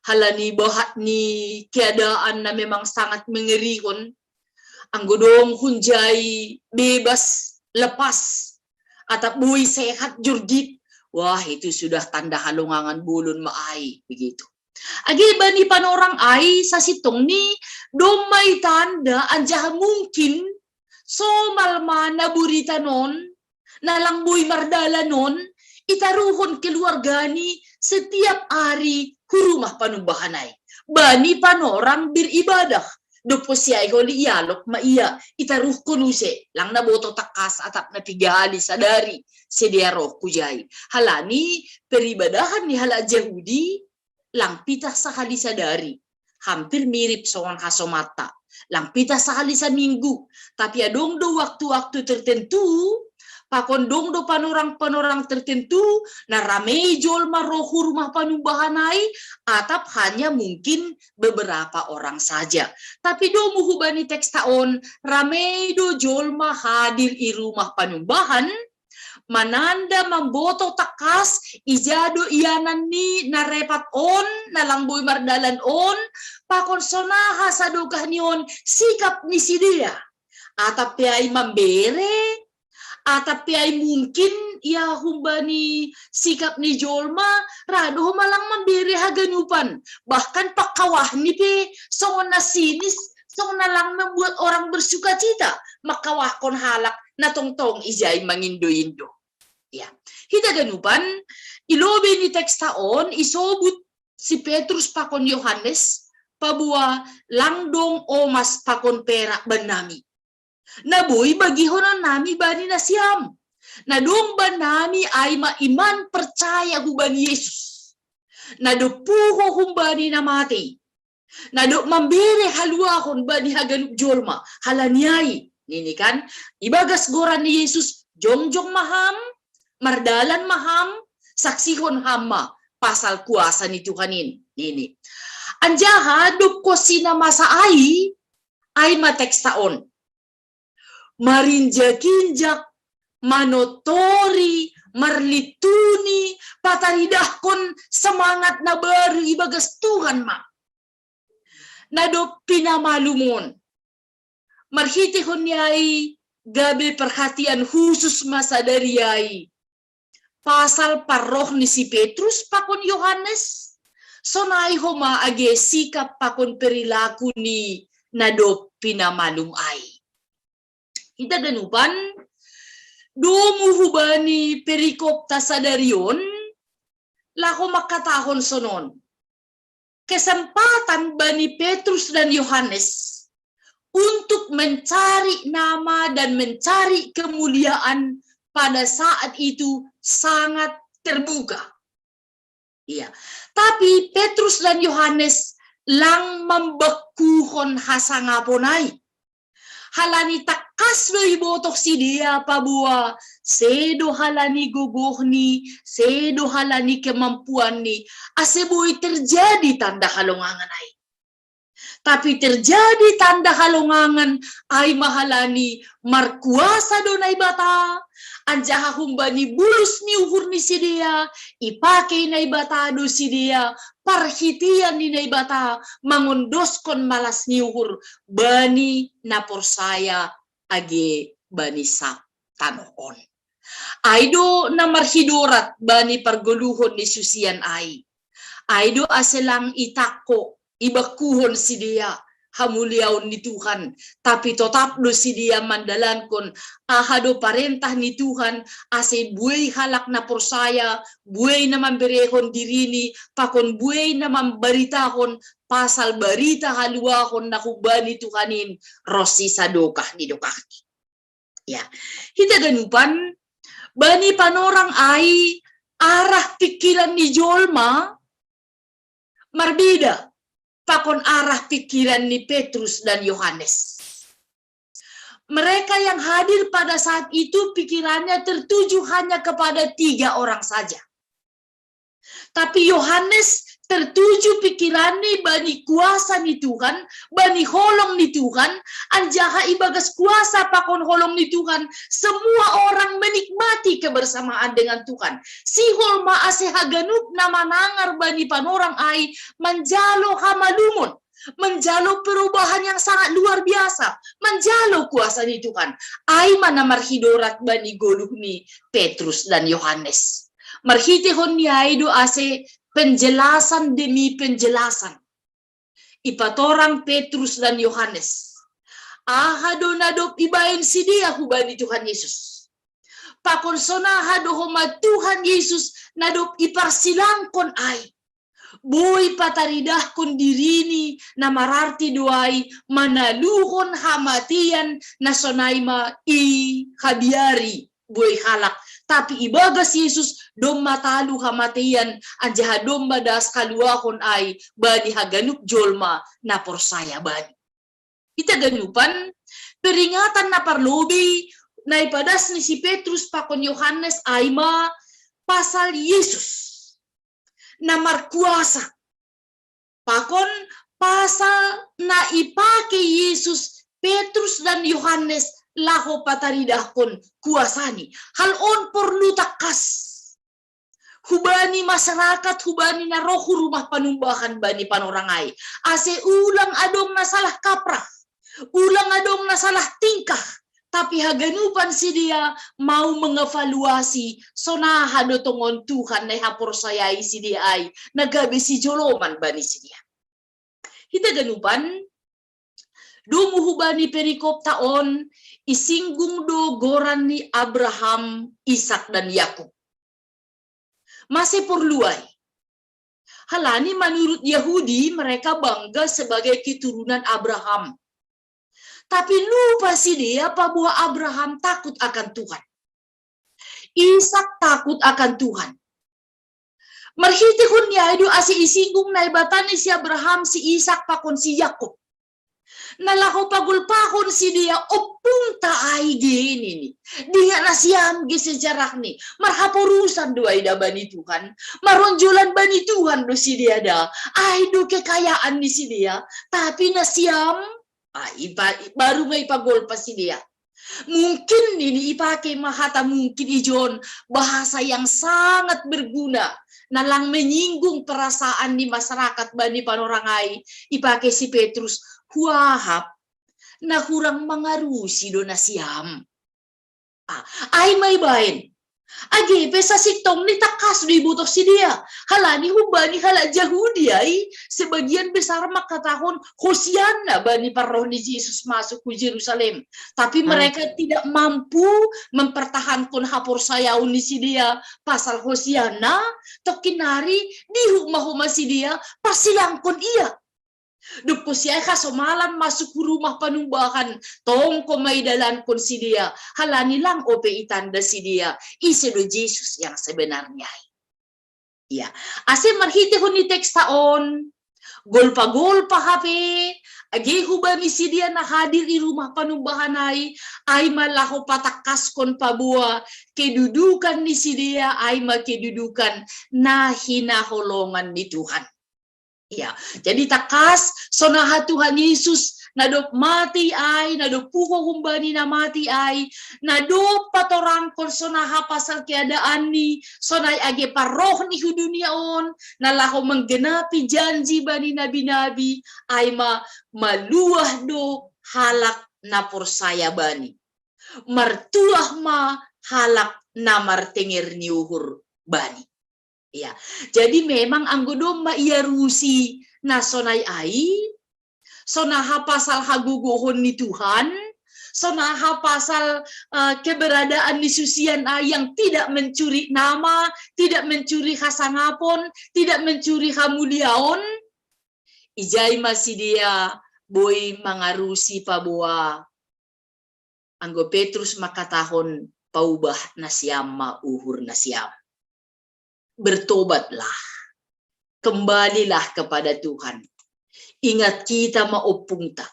halani bahat ni keadaan na memang sangat mengerihon, anggo dong hunjai bebas, lepas, atap boi sehat jurgit, wah, itu sudah tanda halongangan bolon ma ai, begitu. Age bani panorang ai sasintongni domma itanda anjaha mungkin somal ma na buritan on, na lang boi mardalan on, itaruhon keluargani setiap ari hu rumah panumbahan ai. Bani panorang beribadah, dopo siai holi ialok ma ia, itaruhkon use, lang na boto tangkas atap na piga hali sadari sidea roh hujai. Halani peribadahan ni halak Jahudi, lang pitah sahali sadari. Hampir mirip songon hasomanta. Lang pitah sahali saminggu. Tapi adong do waktu-waktu tertentu, pakon dong do panorang-panorang tertentu, na ramei jolma roh hu rumah panumbahan ai, atap hanya mungkin beberapa orang saja. Tapi domu hubani teksta on, ramei do jolma hadir i rumah panumbahan, mananda mamboto tangkas ija do ianan ni na repat on, na lang boi mardalan on, pakon sonaha sadokah ni on sikap ni sidea. Atap pe ai mambere, atap pe ai mungkin ia humbani sikap ni jolma, ra do ho ma lang mambere haganupan, bahkan pangkawahni pe songon na sinis, songon na lang membuat orang bersukacita, mangkawahkon halak na tongtong ijai mangindo-indo. Ya. Hita ganupan, i lobei ni teksta on isobut si Petrus pakon Yohanes, paboa lang dong omas pakon perak bannami. Na boi bagihononnami bani nasiam. Na dong bannami ai ma iman percaya hubani Jesus. Na dob puho humbani na matei. Na dob mambere haluahon bani haganup jolma, halani ai, nini kan, ibagas goran ni Jesus, jongjong ma ham, mardalan ma ham, saksihon ham ma pasal kuasa ni Tuhan in, nini. Anjaha dob konsi na masa ai, ai ma teksta on. Marinjak-injak, manotori, marlintuni, pataridahkon semangat na baru ibagas Tuhan ma. Na dob pinamalum on. Marhitehon ni ai gabe perhatian khusus ma sadari ai. Pasal parroh ni si Petrus pakon Yohanes, sonai homa age sikap pakon perilaku ni na dob pinamalum ai. Hita ganupan, domu hubani perikopta sadari on, laho mangkatahon sonon. Kesempatan bani Petrus dan Yohanes untuk mencari nama dan mencari kemuliaan pada saat itu sangat terbuka. Iya. Tapi Petrus dan Yohanes lang mambekkuhon hasangapon ai. Halani tangkas do ibotoh sidea paboa sedo halani gogohni, sedo halani kemampuanni, ase boi terjadi tanda halongangan ai. Tapi terjadi tanda halongangan ai ma halani markuasa do Naibata, anjaha humbani bulus ni uhur ni sidea, ipakei Naibata do sidea, parhitean ni Naibata mangondoskon malas ni uhur bani na porsaya age bani sab tanoh on. Ai do na marhidorat bani pargoluhon ni susian ai. Ai do ase lang itangko, ibakkuhon sidea hamuliaon ni Tuhan, tapi totap do sidea mandalankon aha do parentah ni Tuhan, ase buei halak na porsaya, buei na mamberehon dirini, pakon buei na mambaritahon pasal barita haluahon na humbani Tuhan in ronsi sadokah ni dokahni. Ya, hita ganupan, bani panorang ai arah pikiran ni jolma marbeda pakon arah pikiran ni Petrus dan Yohanes. Mereka yang hadir pada saat itu pikirannya tertuju hanya kepada tiga orang saja. Tapi Yohanes tertuju pikiranni bani kuasa ni Tuhan, bani holong ni Tuhan, anjaha ibagas kuasa pakon holong ni Tuhan, semua orang menikmati kebersamaan dengan Tuhan. Sihol ma ase haganup na manangar bani panorang ai manjalo hamalumon, manjalo perubahan yang sangat luar biasa, manjalo kuasa ni Tuhan. Ai ma na marhidorat bani goluh ni Petrus dan Yohanes. Marhitehon ni ai do ase penjelasan demi penjelasan. Ipatorang Petrus dan Yohanes, aha do na dob ibaen sidea hubani Tuhan Yesus. Pakon sonaha do homa Tuhan Yesus na dob iparsilangkon ai. Boi pataridahkon dirini na mararti do ai manaluhon hamatean na sonai ma ihabiari buei halak. Tapi ibagas Yesus domma talu hamatean, anjaha domma das kaluahon ai bani haganup jolma na porsaya bani. Hita ganupan, peringatan na parlobei na ipadas ni si Petrus pakon Yohanes ai ma pasal Yesus na markuasa. Pakon pasal na ipake Yesus Petrus dan Yohanes laho pataridahkon kuasani. Hal on porlu tangkas hubani masyarakat, hubani na roh hu rumah panumbahan bani panorang ai. Ase ulang adong na salah kaprah, ulang adong na salah tingkah, tapi haganupan sidea mau mengevaluasi sonaha do tongon Tuhan na ihaporsayai sidea ai, na gabe sijoloman bani sidea. Hita ganupan, domu hubani perikopta on, isinggung do goran ni Abraham, Ishak dan Yakub. Mase porlu ai? Halani menurut Yahudi mereka bangga sebagai keturunan Abraham. Tapi lupa sidea paboa Abraham takut akan Tuhan. Ishak takut akan Tuhan. Marhitehon ni ai do ase isinggung Naibata ni si Abraham, si Ishak pakon si Yakub. Na laho pagolpahon sidea ompungta ai ge nini. Dingat nasiam ge sejarahni. Marhaporusan do ai da bani Tuhan. Maronjolan bani Tuhan do sidea da. Ai do kekayaan ni sidea. Tapi nasiam, ah, ipa, baru ma ipagolpa sidea. Mungkin ini ipake ma hata mungkin ijon, bahasa yang sangat berguna, na lang menyinggung perasaan ni masyarakat bani panorang ai, ipake si Petrus, huahap, na hurang mangarusi do nasiam. Ah, ai ma ibaen. Age pe sasintongni tangkas do ibotoh sidea. Halani hubani halak Jahudi ai, sebagian besar mangkatahon Hosianna bani parroh ni Jesus masuk hu Jerusalem. Tapi mereka tidak mampu mempertahankon haporsayaon ni sidea pasal Hosianna, tongkin nari dihut ma homa sidea parsilangkon ia. Dob hosiai hasomalan masuk hu rumah panumbahan, tong homa idalankon sidea, halani lang ope itanda sidea ise do Jesus yang sebenarnya ai. Ia, ase marhitehon ni teksta on, golpa-golpa hape, age hubani sidea na hadir i rumah panumbahan ai, ai ma laho patangkaskon paboa kedudukan ni sidea ai ma kedudukan na hinaholongan ni Tuhan. Ia, jadi tangkas, sonaha Tuhan Yesus na dob matei ai, na dob puho humbani na matei ai, na dob patorangkon sonaha pasal keadaanni, sonai age parrohni hu dunia on, na laho menggenapi janji bani nabi-nabi, ai ma maluah do halak na porsaya bani. Martuah ma halak na martenger ni uhur bani. Ia. Jadi memang anggo domma iarusi na sonai ai, sonaha pasal hagogohon ni Tuhan, sonaha pasal, eh, keberadaan ni susian ai yang tidak mencuri nama, tidak mencuri hasangapon, tidak mencuri hamuliaon, ijai ma sidea boi mangarusi paboa anggo Petrus mangkatahon, paubah nasiam ma uhur nasiam. Bertobatlah. Kembalilah kepada Tuhan. Ingat kita ma ompungta.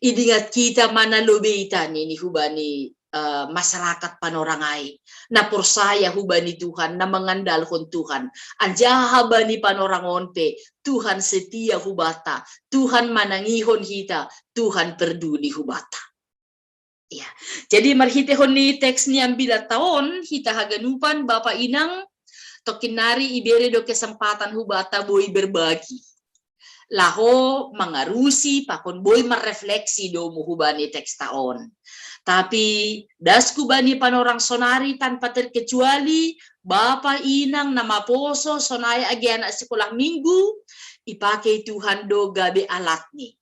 Idingat kita ma na lobeita nini hubani eh, masyarakat Panorangai. Na porsaya hubani Tuhan, na mangandalhon Tuhan. Anjaha bani Panorangon pe, Tuhan setia hubata, Tuhan manangihon hita, Tuhan perduli hubata. Ya. Jadi marhitehon ni teks ni ambilan taon, hita haganupan, Bapa Inang, tokin nari ibere do kesempatan hubata boi berbagi. Laho mangarusi pakon boi marefleksi domu hubani teks taon. Tapi dasku bani Panorang sonari tanpa terkecuali, Bapa Inang na maposo sonai age anak sekolah minggu, ipake Tuhan do gabe alatni.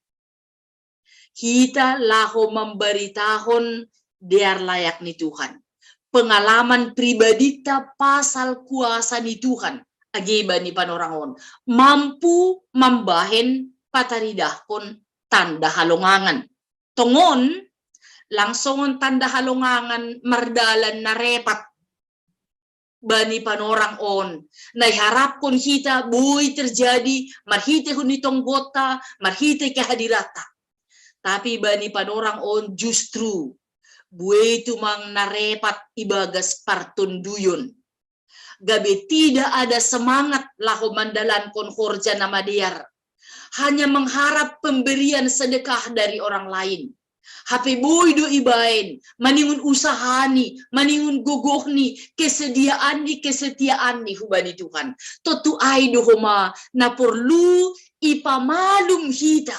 Hita laho mambaritahon dear layak ni Tuhan. Pengalaman pribadita pasal kuasa ni Tuhan. Age bani Panorangon. Mampu mambahen pataridahkon tanda halongangan. Tongon, langsongon tanda halongangan mardalan na repat bani Panorang on. Na iharapkon hita boi terjadi marhitehon ni tonggotta, marhite kehadiranta. Tapi bani Panorang on justru buei tumang na repat ibagas partonduyon. Gabe tidak ada semangat laho mandalankon horja na madear. Hanya mengharap pemberian sedekah dari orang lain. Hape boi do ibaen, maningon usahani, maningon gogohni, kesediaanni, kesetiaanni hubani Tuhan. Tontu ai do homa na porlu ipamalum hita.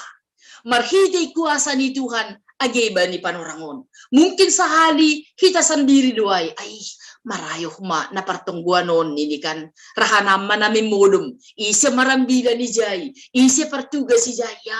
Marhite kuasa ni Tuhan, age bani Panorangon. Mungkin sahali hita sandiri do ai, ai, marayo ma na partonggoan on nini kan. Rahanama na memodom, ise marambilan ijai, ise partugas ijai, ya,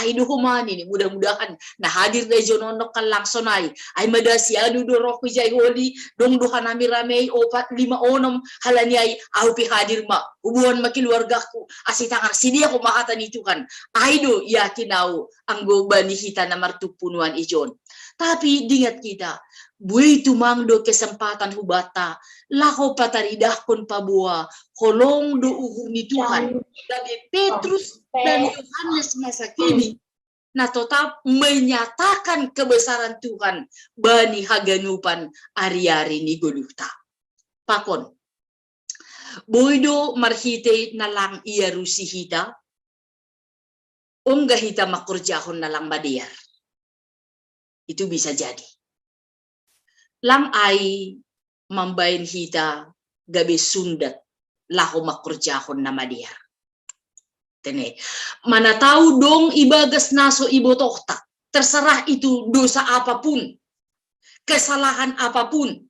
ai do homa nini, mudah-mudahan na hadir da ijon on nokkan langsung ai, ai madasi anu do rohku ijai holi, dong do hanami ramei opat lima onom, halani ai, au pe hadir ma, huboan ma keluargaku, asi tangan sidia homa hata ni Tuhan, ai do yakin au, anggo bani hita na martumpu nuan ijon. Tapi dingat hita, buei tumang do kesempatan hubata, laho pataridahkon paboa, holong do uhur ni Tuhan. Gabe Petrus dan Yohanes masa kini, na totap menyatakan kebesaran Tuhan bani haganupan ari-ari ni goluhta. Pakon. Boi do marhite na lang iarusi hita, ongga hita mangkorjahon na lang madear. Itu bisa jadi. Lang ai mambaen hita gabe sundat laho mangkorjahon na madear. Tene. Mana tau dong ibagas na so ibotohta. Terserah itu dosa apapun, kesalahan apapun.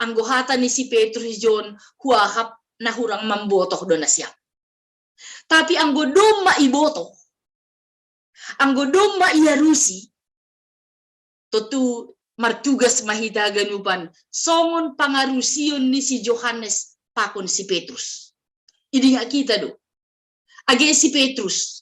Anggo hata ni si Petrus ijon, huahap na hurang mambotoh do nasiam. Tapi anggo domma ibotoh, anggo domma iarusi, tontu martugas ma hita haganupan, songon pangarusion ni si Johannes pakon si Petrus. Idingat hita do. Age si Petrus,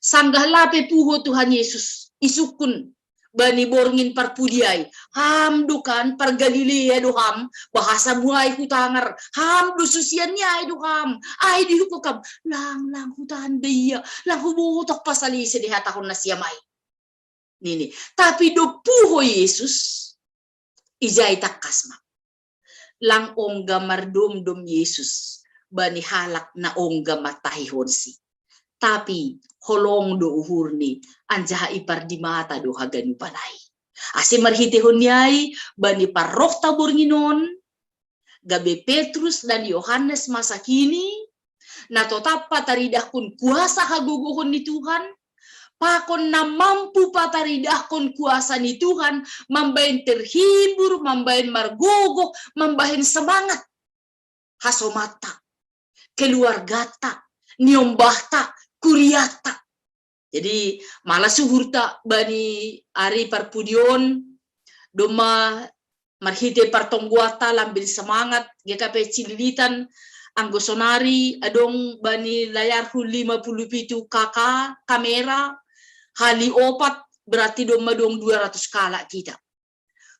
sanggah lape puho Tuhan Yesus, isungkun bani borngin parpudi ai, ham do kan par Galilea do ham, bahasa muai hutangar, ham do susian ni ai do ham, ai dihukum kam, lang, lang hutan da ia, lang hubotoh pasal ise dihatahon nasiam ai. Nini. Tapi do puho Yesus, ijai tangkas ma. Lang ongga mardomdom Yesus bani halak na ongga matahihonsi. Tapi holong do uhurni, anjaha ipardimata do haganupan ai. Ase marhitehon ni ai, bani parrohta borngin on, gabe Petrus dan Yohanes masa kini, na totap pataridahkon kuasa hagogohon ni Tuhan, pakon na mampu pataridahkon kuasa ni Tuhan, mambaen terhibur, mambaen margogoh, mambaen semangat hasomanta, keluargata, niombahta, kuriata. Jadi, mala suhurta bani ari parpudion, domma marhite partonggoanta lambin semangat, G K P Cililitan, anggo sonari adong bani layarhu lima puluh pitu K K kamera, hali opat, berarti domma dong dua ratus kalak hita.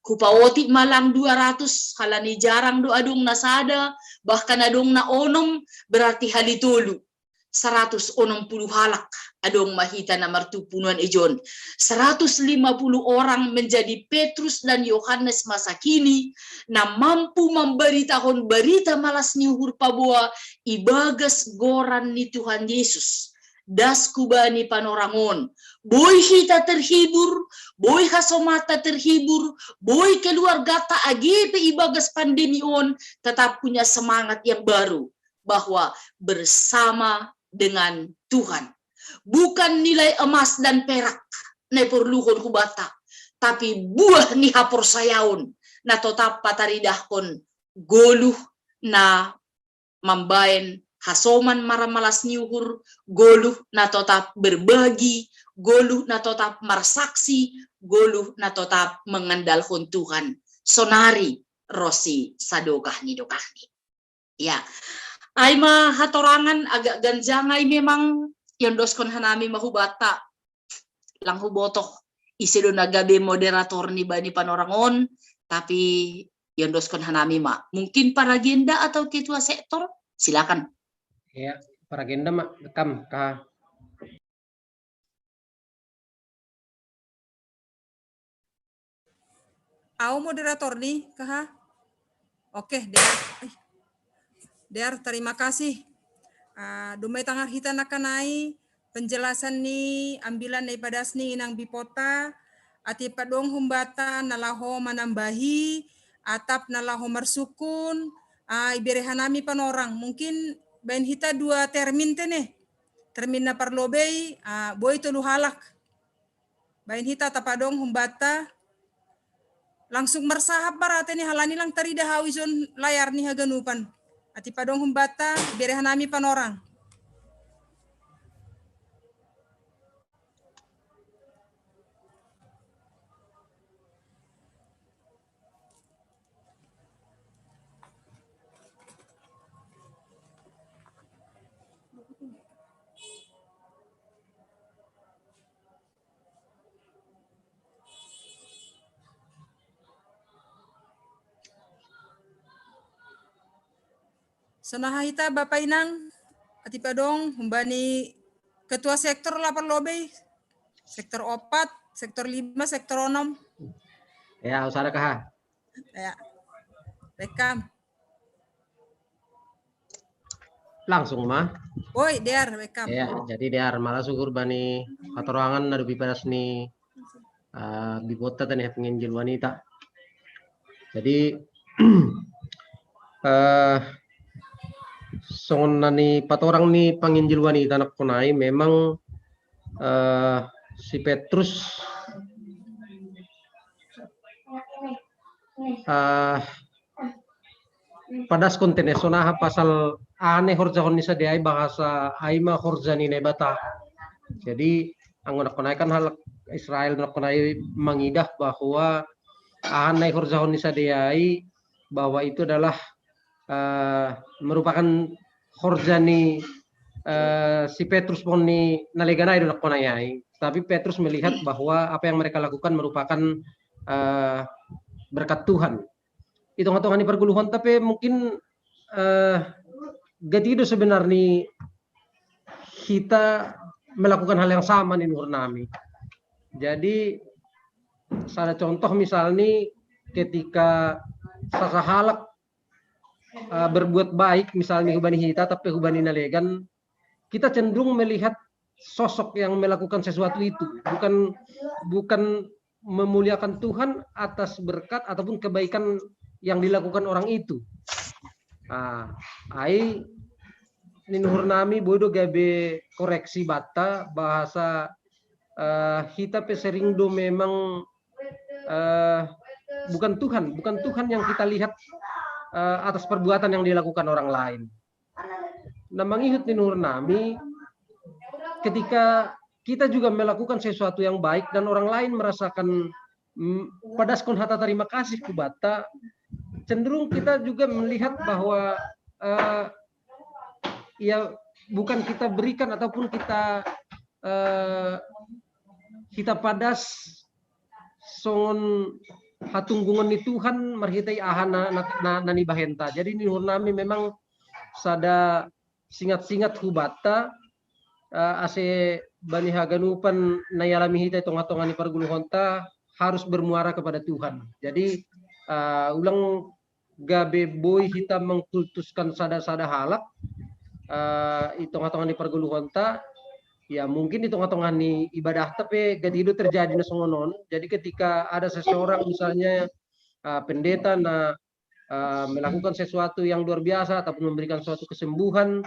Hupaotik ma lang dua ratus, halani jarang do adong na sada, bahkan adong na onom, berarti hali tolu. saratus onom puluh halak adong ma hita na martumpunon i jon. Saratus lima puluh orang menjadi Petrus dan Yohanes masa kini, na mampu mambaritahon barita malas ni uhur paboa ibagas goran ni Tuhan Yesus. Das kubani panorangon. Boi hita terhibur, boi hasomata terhibur, boi keluargata age pe ibagas pandemi on tetap punya semangat yang baru, bahwa bersama dengan Tuhan. Bukan nilai emas dan perak na porluhon hubata, tapi buah ni haporsayaon na totap pataridahkon goluh na mambaen hasoman maramalas ni uhur, goluh na totap berbagi, goluh na totap marsaksi, goluh na totap mengandalhon Tuhan. Sonari ro si sadokah ni dokahni. Ya. Ai ma hatorangan agak ganjang ai memang, iondoskon hanami ma hubata. Lang hubotoh ise do na gabe moderator ni bani panorangon, tapi iondoskon hanami ma. Mungkin paragenda atau ketua sektor, silakan. Ya, paragenda ma, kam ka. Au moderator ni, kaha? Oke, Dear. Dear, terima kasih. Uh, dumai tangar hita na kanai penjelasan ni ambilan na ipadas ni inang Bipota, atik pe adong humbata na laho manambahi atap na laho marsukun, uh, ibere hanami panorang. Mungkin baen hita dua termin te ne. Termin na parlobei, uh, boi tolu halak. Baen hita atap adong humbata. Langsung marsahap barate ni halani lang tarida hau ijon layar ni haganupan. Atik pe adong humbata, bere hanami panorang. Sonaha hita Bapa Inang, atik pe adong humbani ketua sektor la parlobei, sektor opat, sektor lima, sektor onom. Ya, usara kaha. Ya. Rekam. Langsung ma. Oi, Dear, welcome. Ya, jadi Dear, malas uhur bani hatorangan na dob ipadas ni uh, Bipota tani penginjil wanita. Jadi uh, songon na nipatorang ni penginjil wanita na kanai memang uh, si Petrus uh, padas konten sonaha pasal aha na ihorjahon ni sadea ai, bahasa ai ma horja ni Naibata. Jadi anggo na kanai kan halak Israel na kanai mangidah bahwa aha na ihorjahon ni sadea ai bahwa itu adalah uh, merupakan horja ni uh, si Petrus pohon ni na legan ai do na kanai ai. Tapi Petrus melihat bahwa apa yang mereka lakukan merupakan uh, berkat Tuhan. Di tonga-tonga ni pargoluhon, tapi mungkin uh, gati do sebenarnya kita melakukan hal yang sama ni nuhur nami. Jadi sada contoh misalnya ketika sasahalak uh, berbuat baik misalnya hubani hita tapi hubani na legan, kita cenderung melihat sosok yang melakukan sesuatu itu, bukan bukan memuliakan Tuhan atas berkat ataupun kebaikan yang dilakukan orang itu. Nah, ai ni nuhur nami boi do gabe koreksi banta bahasa uh, hita pe sering do memang uh, bukan Tuhan, bukan Tuhan yang kita lihat uh, atas perbuatan yang dilakukan orang lain. Na mangihut ni nuhur nami, ketika kita juga melakukan sesuatu yang baik dan orang lain merasakan mm, padaskon hata terima kasih ku banta, cenderung kita juga melihat bahwa uh, ya bukan kita berikan ataupun kita uh, kita padas songon hatunggungon ni Tuhan marhitei aha na, na, na, na nibahenta. Jadi ni nuhur nami memang sada singat-singat hu banta eh, ase bani haganupan na ialami hita i tonga-tonga ni parguluhonta harus bermuara kepada Tuhan. Jadi, eh, ulang gabe boi hita mengkultuskan sada-sada halak, eh, i tonga-tonga ni parguluhonta, ya mungkin i tonga-tonga ni ibadahta pe gadidu terjadi na songon on. Jadi ketika ada seseorang misalnya, eh, pendeta na, eh, melakukan sesuatu yang luar biasa ataupun memberikan suatu kesembuhan,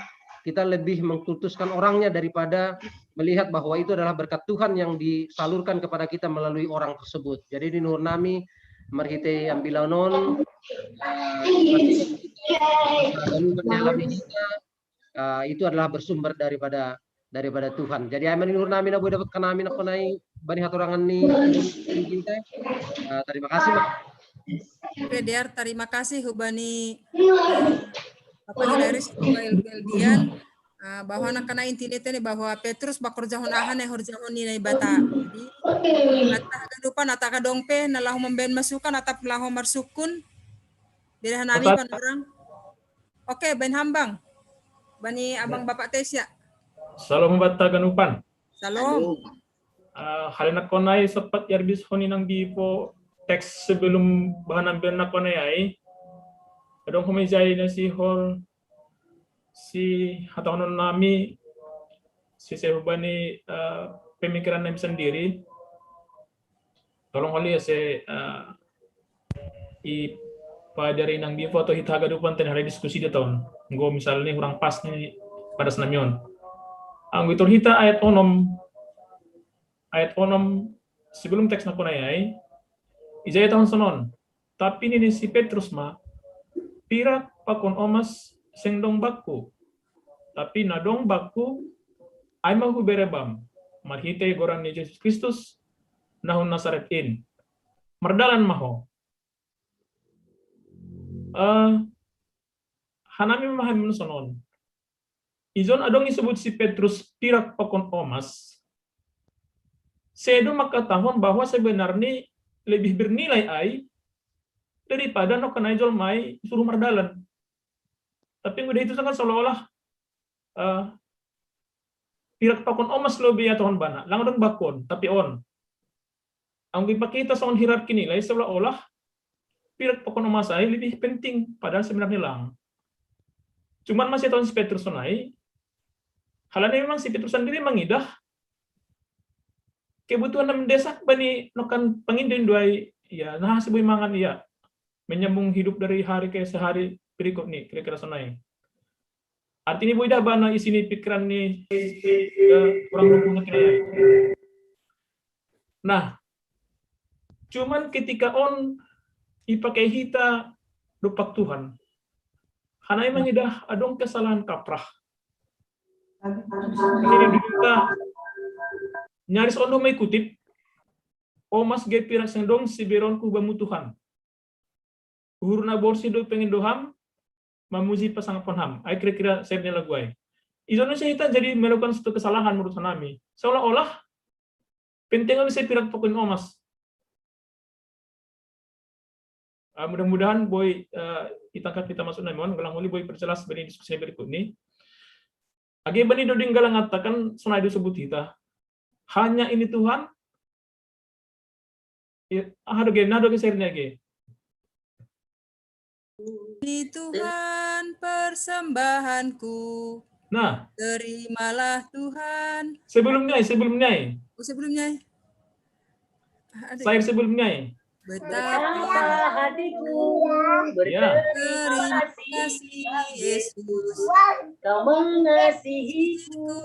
kita lebih mengkultuskan orangnya daripada melihat bahwa itu adalah berkat Tuhan yang disalurkan kepada kita melalui orang tersebut. Jadi di nuhur nami marhite ambilan on, eh, eh, itu adalah bersumber daripada daripada Tuhan. Jadi ai ma di nuhur nami na boi dapot kanami na konai bani hatorangan ni kita. Eh, terima kasih, Mak. Oke, Diar, terima kasih hubani, eh, Bapak Hilaris, Bapak Eldian. Ah, bahwa na kanai inti ni tene bahwa Petrus bakorjahon aha na ihorjahon ni Naibata. Jadi, atap haganupan, atap haganupan pe na laho mambaen masukan, atap laho marsukun. Beda hanami panorang. Oke, baen hambang. Bani abang bapak Tesya. Salam buat haganupan. Salam. Uh, hal na konai sempat yarbishon inang di po teks sebelum bahan ambil na konai ai. Adong homai jai na sihol si hatahonon nami si sehuba ni, eh, pemikiran nami sendiri. Tolong oli ase, eh, i pajari inang di po atau hita haganupan tene hari diskusi di taon. Nggo misalnya kurang pas ni pada senamion. Anggo itor hita ayat onom, ayat onom sebelum teks na konai ai, ijai tahun sonon. Tapi nini si Petrus ma, pirak pakon omas seng dong bakku. Tapi na dong bakku, ai ma hubere bam, marhite goran ni Jesus Kristus, na hun Nasaret in. Mardalan ma ho. Uh, hanami memahami sonon. Ijon adong isebut si Petrus pirak pakon omas. Sedo mengatakan bahwa sebenarnya lebih bernilai ai daripada no kenai jol mai suruh mardalan. Tapi udah itu kan seolah-olah, uh, pirak pakon omas lo biya tahun bana, lang dong bakon, tapi on. Anggo ipake hita songon hierarki nilai seolah-olah pirak pakon omas ai lebih penting, padahal sebenarnya lang. Cuman masih tahun si Petrus sonai, halani memang si Petrus sendiri mengidah kebutuhan yang mendesak bani nokan pangindo duai, ya, nah, sebui mangan, ya, menyambung hidup dari hari ke sehari berikut nih, kira-kira sonai. Artinya boi dah bana isi ni pikiran ni, eh, orang rumpuh na kira. Nah, cuman ketika on ipake hita dompak Tuhan, hanai mangidah adong kesalahan kaprah. Ini dulu nyaris on do mai kutip, omas ge pirak seng dong siberonku bamu Tuhan. Uhur na borsih do pengen do ham, mamuji pasangapon ham. Ai kira-kira saya punya lagu ai. Ijon na hita jadi melakukan satu kesalahan menurut hanami. Seolah-olah penting bisa pirak pakon omas. Uh, mudah-mudahan boi, uh, itangkap hita maksud nami on, galang oli boi perjelas bani diskusi berikut ni. Age bani doding galang ngatakan sonai disebut hita. Hanya ini Tuhan. Ya, ah, ada ge, nah, ada ge share-nya ge. Ini Tuhan persembahanku. Nah. Terimalah Tuhan. Sebelumnya, sebelumnya. Oh, sebelumnya. Saya sebelumnya. Betapa hatiku Ya. Terima kasih Yesus. Kau mengasihiku.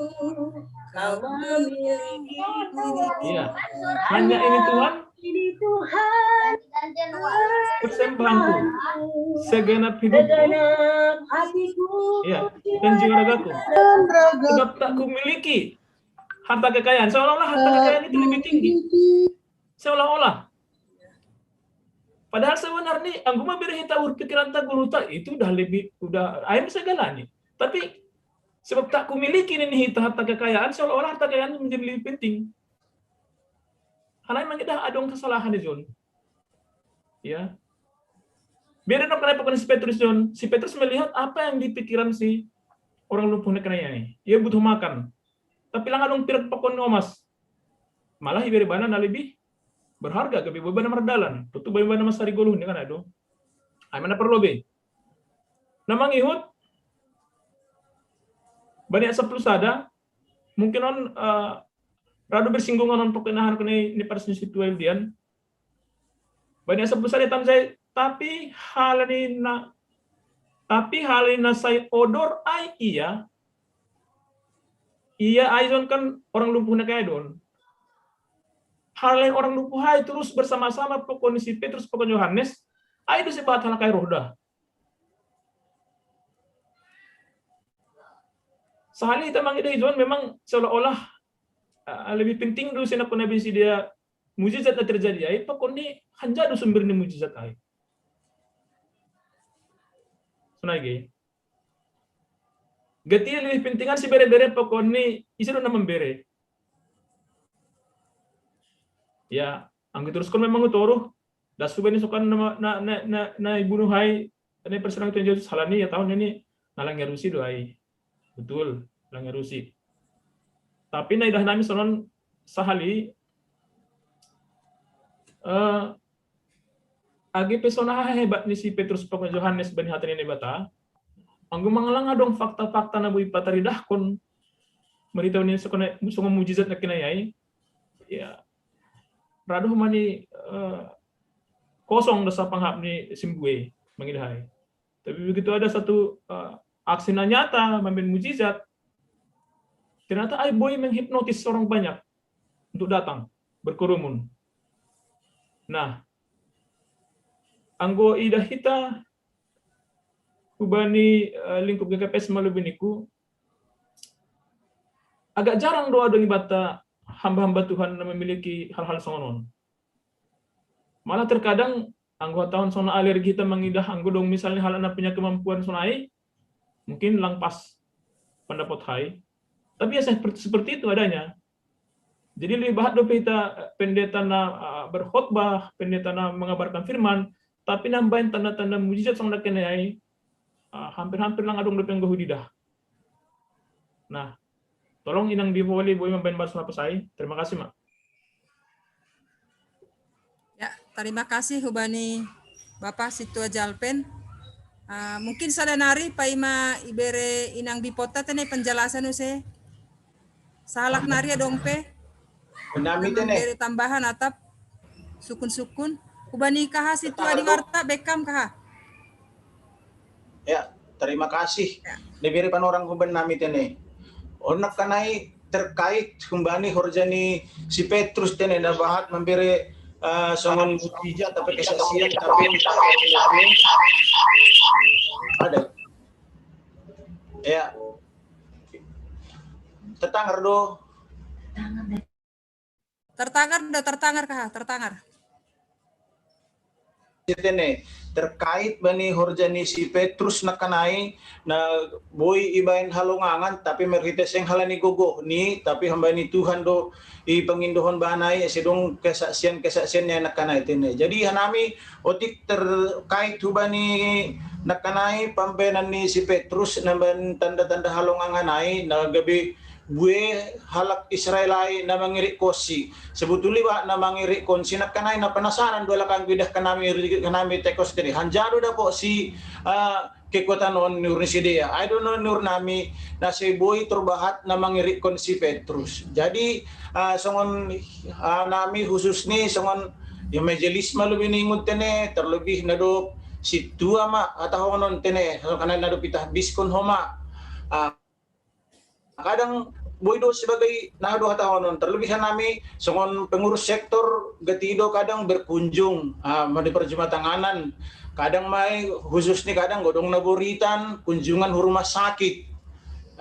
Kau memilikiku. Iya. Hanya ini Tuhan. Ini Tuhan. Persembahanku. Segenap hidupku. Segenap hatiku. Iya. Dan jiwa ragaku. Sebab tak kumiliki harta kekayaan. Seolah-olah harta kekayaan itu lebih tinggi. Seolah-olah. Padahal sebenarnya, anggo ma bere hita uhur pikiran ta guru ta, itu udah lebih, udah, ayo bisa jalani. Tapi sebab tak kumiliki ini hita harta kekayaan, seolah-olah harta kekayaan menjadi lebih penting. Karena memang kita adong kesalahan di John. Ya. Beda no kenapa si Petrus John. Si Petrus melihat apa yang dipikiran si orang lumpuh na kena ini. Ia butuh makan. Tapi lang adong pirag pakon ni omas. Malah ibere bana na lebih berharga gabe boi bana mardalan. Tutu boi bana masari goluhon, kan ado. Ai mana perlu be. Na mangihut bani ayat sapuluh sada, mungkin on, eh, radu bersinggungan on pakon inahan ko ni, ni padas ni si Tuel dian. Bani ayat sapuluh sada, tam sai, tapi hal ni na, tapi hal ni na sai odor ai ia, ia ai zon kan orang lumpuh na kai don. Hal ni orang lumpuh ai terus bersama-sama pakon ni si Petrus pakon Yohanes, ai do si bahat halak ai roh da. Sahali ita mangidah i zon memang seolah-olah, ah, lebih penting do si nakon nabi si dia mujizat na terjadi ai, pakon ni hanja do sumber ni mujizat ai. Sonai ge. Gati lebih pentingan si bere-bere pakon ni ise do na mambere. Ya, anggo teruskon memang utoruh, das suba ni sokan na, na, na, na, na ibunuh ai, na perserang Tuhan Jesus, hal ni ya tahun ini, na lang ngarusi do ai. Betul, lang ngarusi. Tapi na idah nami sonon sahali, eh, age pe songon aha hebat ni si Petrus pakon Yohanes bani hata ni Naibata, anggo manang lang adong fakta-fakta na boi pataridahkon, marita ni songon, songon mujizat na kinayai, ya, radu ma ni, eh, kosong do sa panghap ni simbue mangidah ai. Tapi begitu ada satu, eh, aksi na nyata, mambaen mujizat, ternyata ai boi menghipnotis orang banyak untuk datang berkerumun. Nah, anggo idah hita hubani, eh, lingkup G K P S Malubiniku, agak jarang do adong ibata hamba-hamba Tuhan na memiliki hal-hal songon on. Malah terkadang anggo hatahon songon alergi hita mangidah anggo dong misalnya halak na punya kemampuan sonai, mungkin lang pas pandapot hai. Tapi ya seperti, seperti itu adanya. Jadi lebih bahat dope hita, eh, pendeta na, eh, berkhotbah, pendeta na mengabarkan firman, tapi na mambaen tanda-tanda mujizat songon na kinayai, eh, hampir-hampir lang adong dope anggo huidah. Nah, tolong inang di Voli boi mambaen bahasan apa sai. Terima kasih, Mak. Ya, terima kasih hubani Bapa Situa Jalpen. Ah, mungkin sada nari paima ibere inang Bipota tene penjelasan use. Sahalak nari adong pe. Nami tene. Bere tambahan atap sukun-sukun. Hubani kaha Situa di Warta bekam kaha. Ya, terima kasih. Ya. Diberi panorang huban nami tene. Onak kanai terkait humbani horja ni si Petrus tene na bahat mambere, eh, songon mujizat tapi kesaksian tapi ada. Ya. Tertangar do. Tertangar do, tertangar kaha, tertangar. Tene terkait bani horja ni si Petrus na kanai na boi ibaen halongangan tapi merhite seng halani gogo ni tapi hambani Tuhan do i pangindohon banai ese dong kesaksian-kesaksian ni na kanai tene. Jadi hanami otik terkait hubani na kanai pambaenan ni si Petrus na ban tanda-tanda halongangan ai na gabe bue halak Israel ai na mangirik konsi. Sebetulnya ba na mangirik konsi na kanai na penasaran do halak anggo idah kanami, kanami tekos tadi. Hanjado dapot si, uh, kekuatan on niur ni sidea. Ai do niur nami na seboi terbahat na mangirik konsi Petrus. Jadi, uh, songon, uh, nami khusus ni songon ya majelis malu biningun tene terlebih na do si tua ma atahonon tene so kanai na do pitah biskon homa. Uh, kadang boi do sebagai na do hatahonon terlebih nami songon pengurus sektor gati do kadang berkunjung, ah, mani perjumatanganan kadang mai khusus ni kadang godong na boritan kunjungan rumah sakit.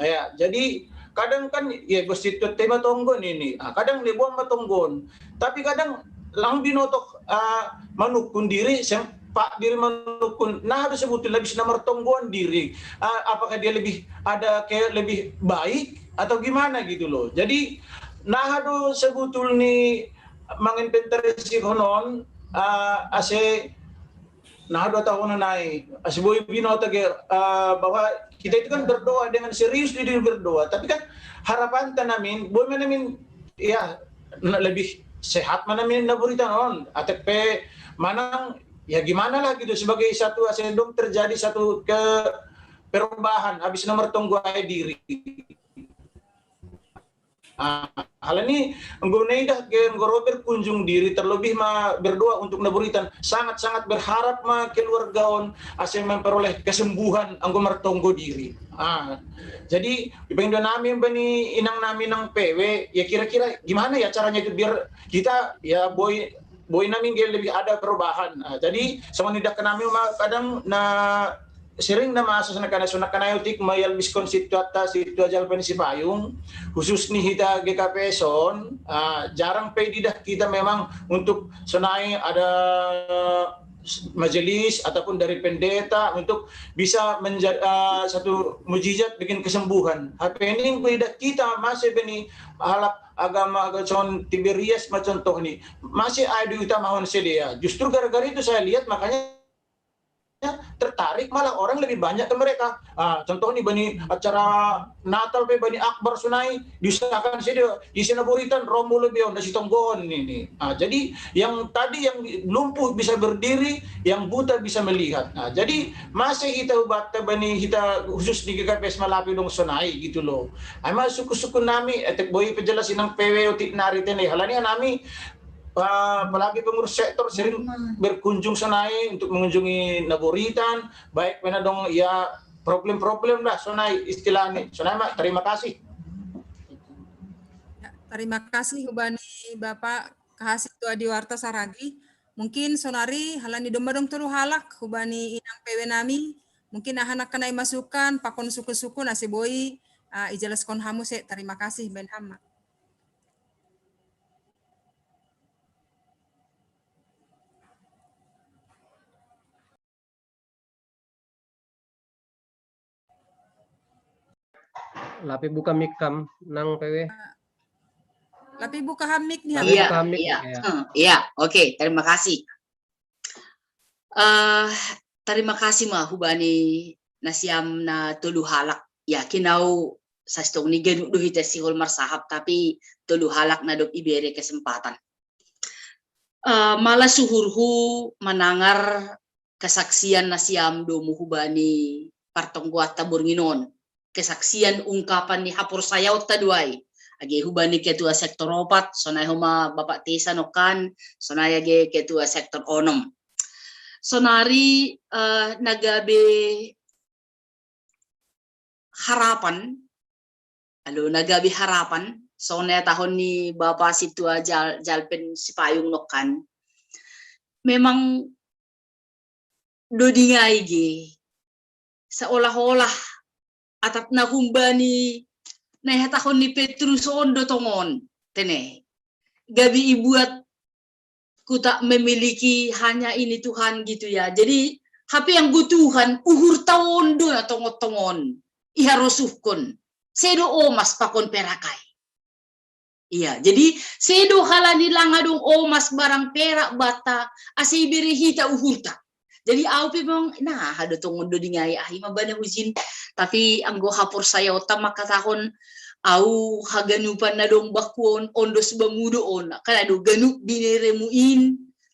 Ya, jadi kadang kan ya bos itu tema tonggon ini. Ah, kadang dia buang matonggon. Tapi kadang lang binotok, ah, manukun diri sempat diri manukun nah ada sebetulnya bisa nomor tonggon diri. Ah, apakah dia lebih ada kayak lebih baik atau gimana gitu loh. Jadi nah do sebutul ni manginventarisihon on, uh, ase Nah, dua tahun naik. Asiboi bino tage, eh, bahwa kita itu kan berdoa dengan serius di diri berdoa. Tapi kan harapan tanamin, boy manamin, ya, na- lebih sehat manamin na berita non. Atau pe manang, ya gimana lah gitu, sebagai satu asedong terjadi satu ke perubahan habis nomor tonggo ai diri. Ah, hal ini nggo neidah ke nggo Robert kunjung diri terlebih ma berdoa untuk naburitan. Sangat-sangat berharap ma keluarga on ase memperoleh kesembuhan anggo martonggo diri. Ah, jadi ibain do nami bani inang nami nang P W, ya kira-kira gimana ya caranya itu biar kita ya boy boy nami lebih ada perubahan. Ah, jadi sama nidah ke nami ma kadang na sering na masa sana kana suna kana utik mayal biskon situ atas situ ajal pen si payung khusus ni hita G K P S on, ah, jarang pe didah kita memang untuk sonai ada majelis ataupun dari pendeta untuk bisa menjadi, ah, satu mujizat bikin kesembuhan. Happening pe didah kita masih beni halak agama agama Tiberias ma contoh ni masih ada utama sedia. Justru gara-gara itu saya lihat makanya tertarik, malah orang lebih banyak ke mereka. Ah, contoh ni bani acara Natal pe bani akbar sunai diusahakan sih dia isi naburitan romo lebih on dasi tonggohon ini. Ah, jadi yang tadi yang lumpuh bisa berdiri, yang buta bisa melihat. Nah, jadi masih kita ubat bani kita khusus di G K P S Malapi dong sonai gitu loh. Ama suku-suku nami etek boy penjelas inang P W otik nari tene halani nami, ah, apalagi pengurus sektor sering berkunjung sonai untuk mengunjungi naburitan, baik mana dong ya problem-problem lah sonai istilahnya. Sonai mak terima kasih. Ya, terima kasih hubani Bapak Kahasi Tua di Warta Saragi. Mungkin sonari halani domba dong tolu halak hubani inang P W nami. Mungkin ahanak kenai masukan pakon suku-suku nasi boi, uh, ijalaskon hamu se. Terima kasih Ben Hama. Lapi buka mic kam nang P W. Lapi buka ham mic ni. Iya, iya. Iya, oke, terima kasih. Eh, terima kasih ma hubani nasiam na tolu halak. Ya, kinau sastong ni genu do hita sihol marsahap tapi tolu halak na dok ibere kesempatan. Uh, mala suhurhu manangar kesaksian nasiam domu hubani partonggoatta bornginon. Kesaksian ungkapan ni haporsayaotta duai. Age hubani ketua sektor opat, sonai homa Bapak Tesa nokan, sonai age ketua sektor onom. Sonari uh, nagabe harapan, alo nagabe harapan, sonai tahun ni Bapak Situa jal, jalpen sipayung nokan. Memang dodingai ge seolah-olah atap na humbani na hatahon ni Petrus on do tongon tene gabi ibuat ku tak memiliki hanya ini Tuhan gitu ya. Jadi hape yang gu Tuhan uhur taon do na tongot-tongon iharosuhkon sedo omas pakon perakai. Iya, jadi sedo halani langa dong omas barang perak bata ase ibere hita uhurta. Jadi au pe memang nah hado tongon do dingai ahi mabana hujin. Tapi anggo haporsayaota makatahon au haganupan na dong bakuon ondos bamudo on. Kan ado ganup bineremu in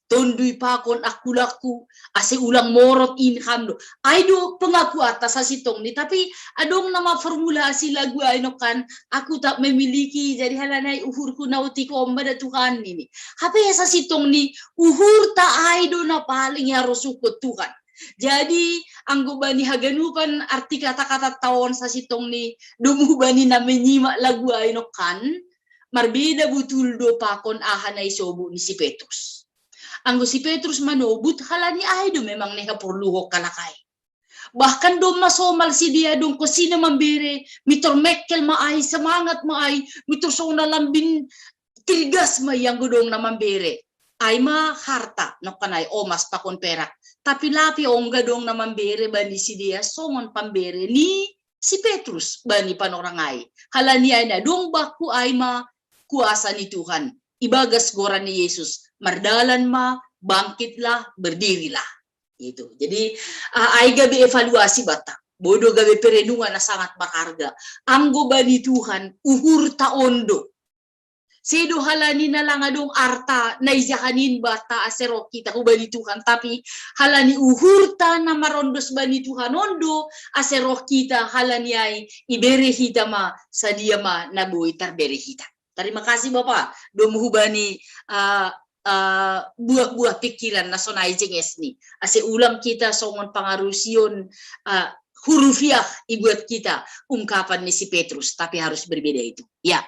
tondui pakon akkulakku ase ulang morot in ham do. Ai do pengaku atas asitong ni tapi adong nama formulasi lagu ai nokan aku tak memiliki jadi halanai uhurku nauti komba da Tuhan ini. Hape ya sasitong ni uhur ta ai do na paling harus ukut Tuhan. Jadi anggo bani haganupan arti kata-kata taon sasitong ni domu bani na menyimak lagu ai nokan marbeda butul do pakon aha na isobu ni si Petrus. Anggo si Petrus manobut halani ai do memang neha porluho kalakai. Bahkan domma somal si dia dongko sina mambere mitor mekkel ma ai semangat ma ai mitor sona lambin tirgas ma yang godong na mambere. Ai ma harta nokkan ai omas pakon perak. Tapi lapi ongga dong na mambere bani si dia songon pambere ni si Petrus bani panorang ai. Halani ai na dong bakku ai ma kuasa ni Tuhan. Ibagas goran ni Yesus, mardalan ma, bangkitlah, berdirilah. Itu. Jadi, uh, ai gabe evaluasi bata. Bodo gabe perenungan na sangat berharga. Anggo bani Tuhan, uhur ta ondo. Sedo halani na lang adong arta na ijahanin bata ase roh kita hubani Tuhan, tapi halani uhurta na marondos bani Tuhan ondo ase roh kita, halani ai ibere hita ma sadia ma na boi tarbere hita. Terima kasih Bapak, domu hubani uh, uh, buah-buah pikiran na sonai jengesni. Ase ulang kita songon pangarusion uh, hurufiah ibuat kita ungkapan ni si Petrus, tapi harus berbeda itu. Ya.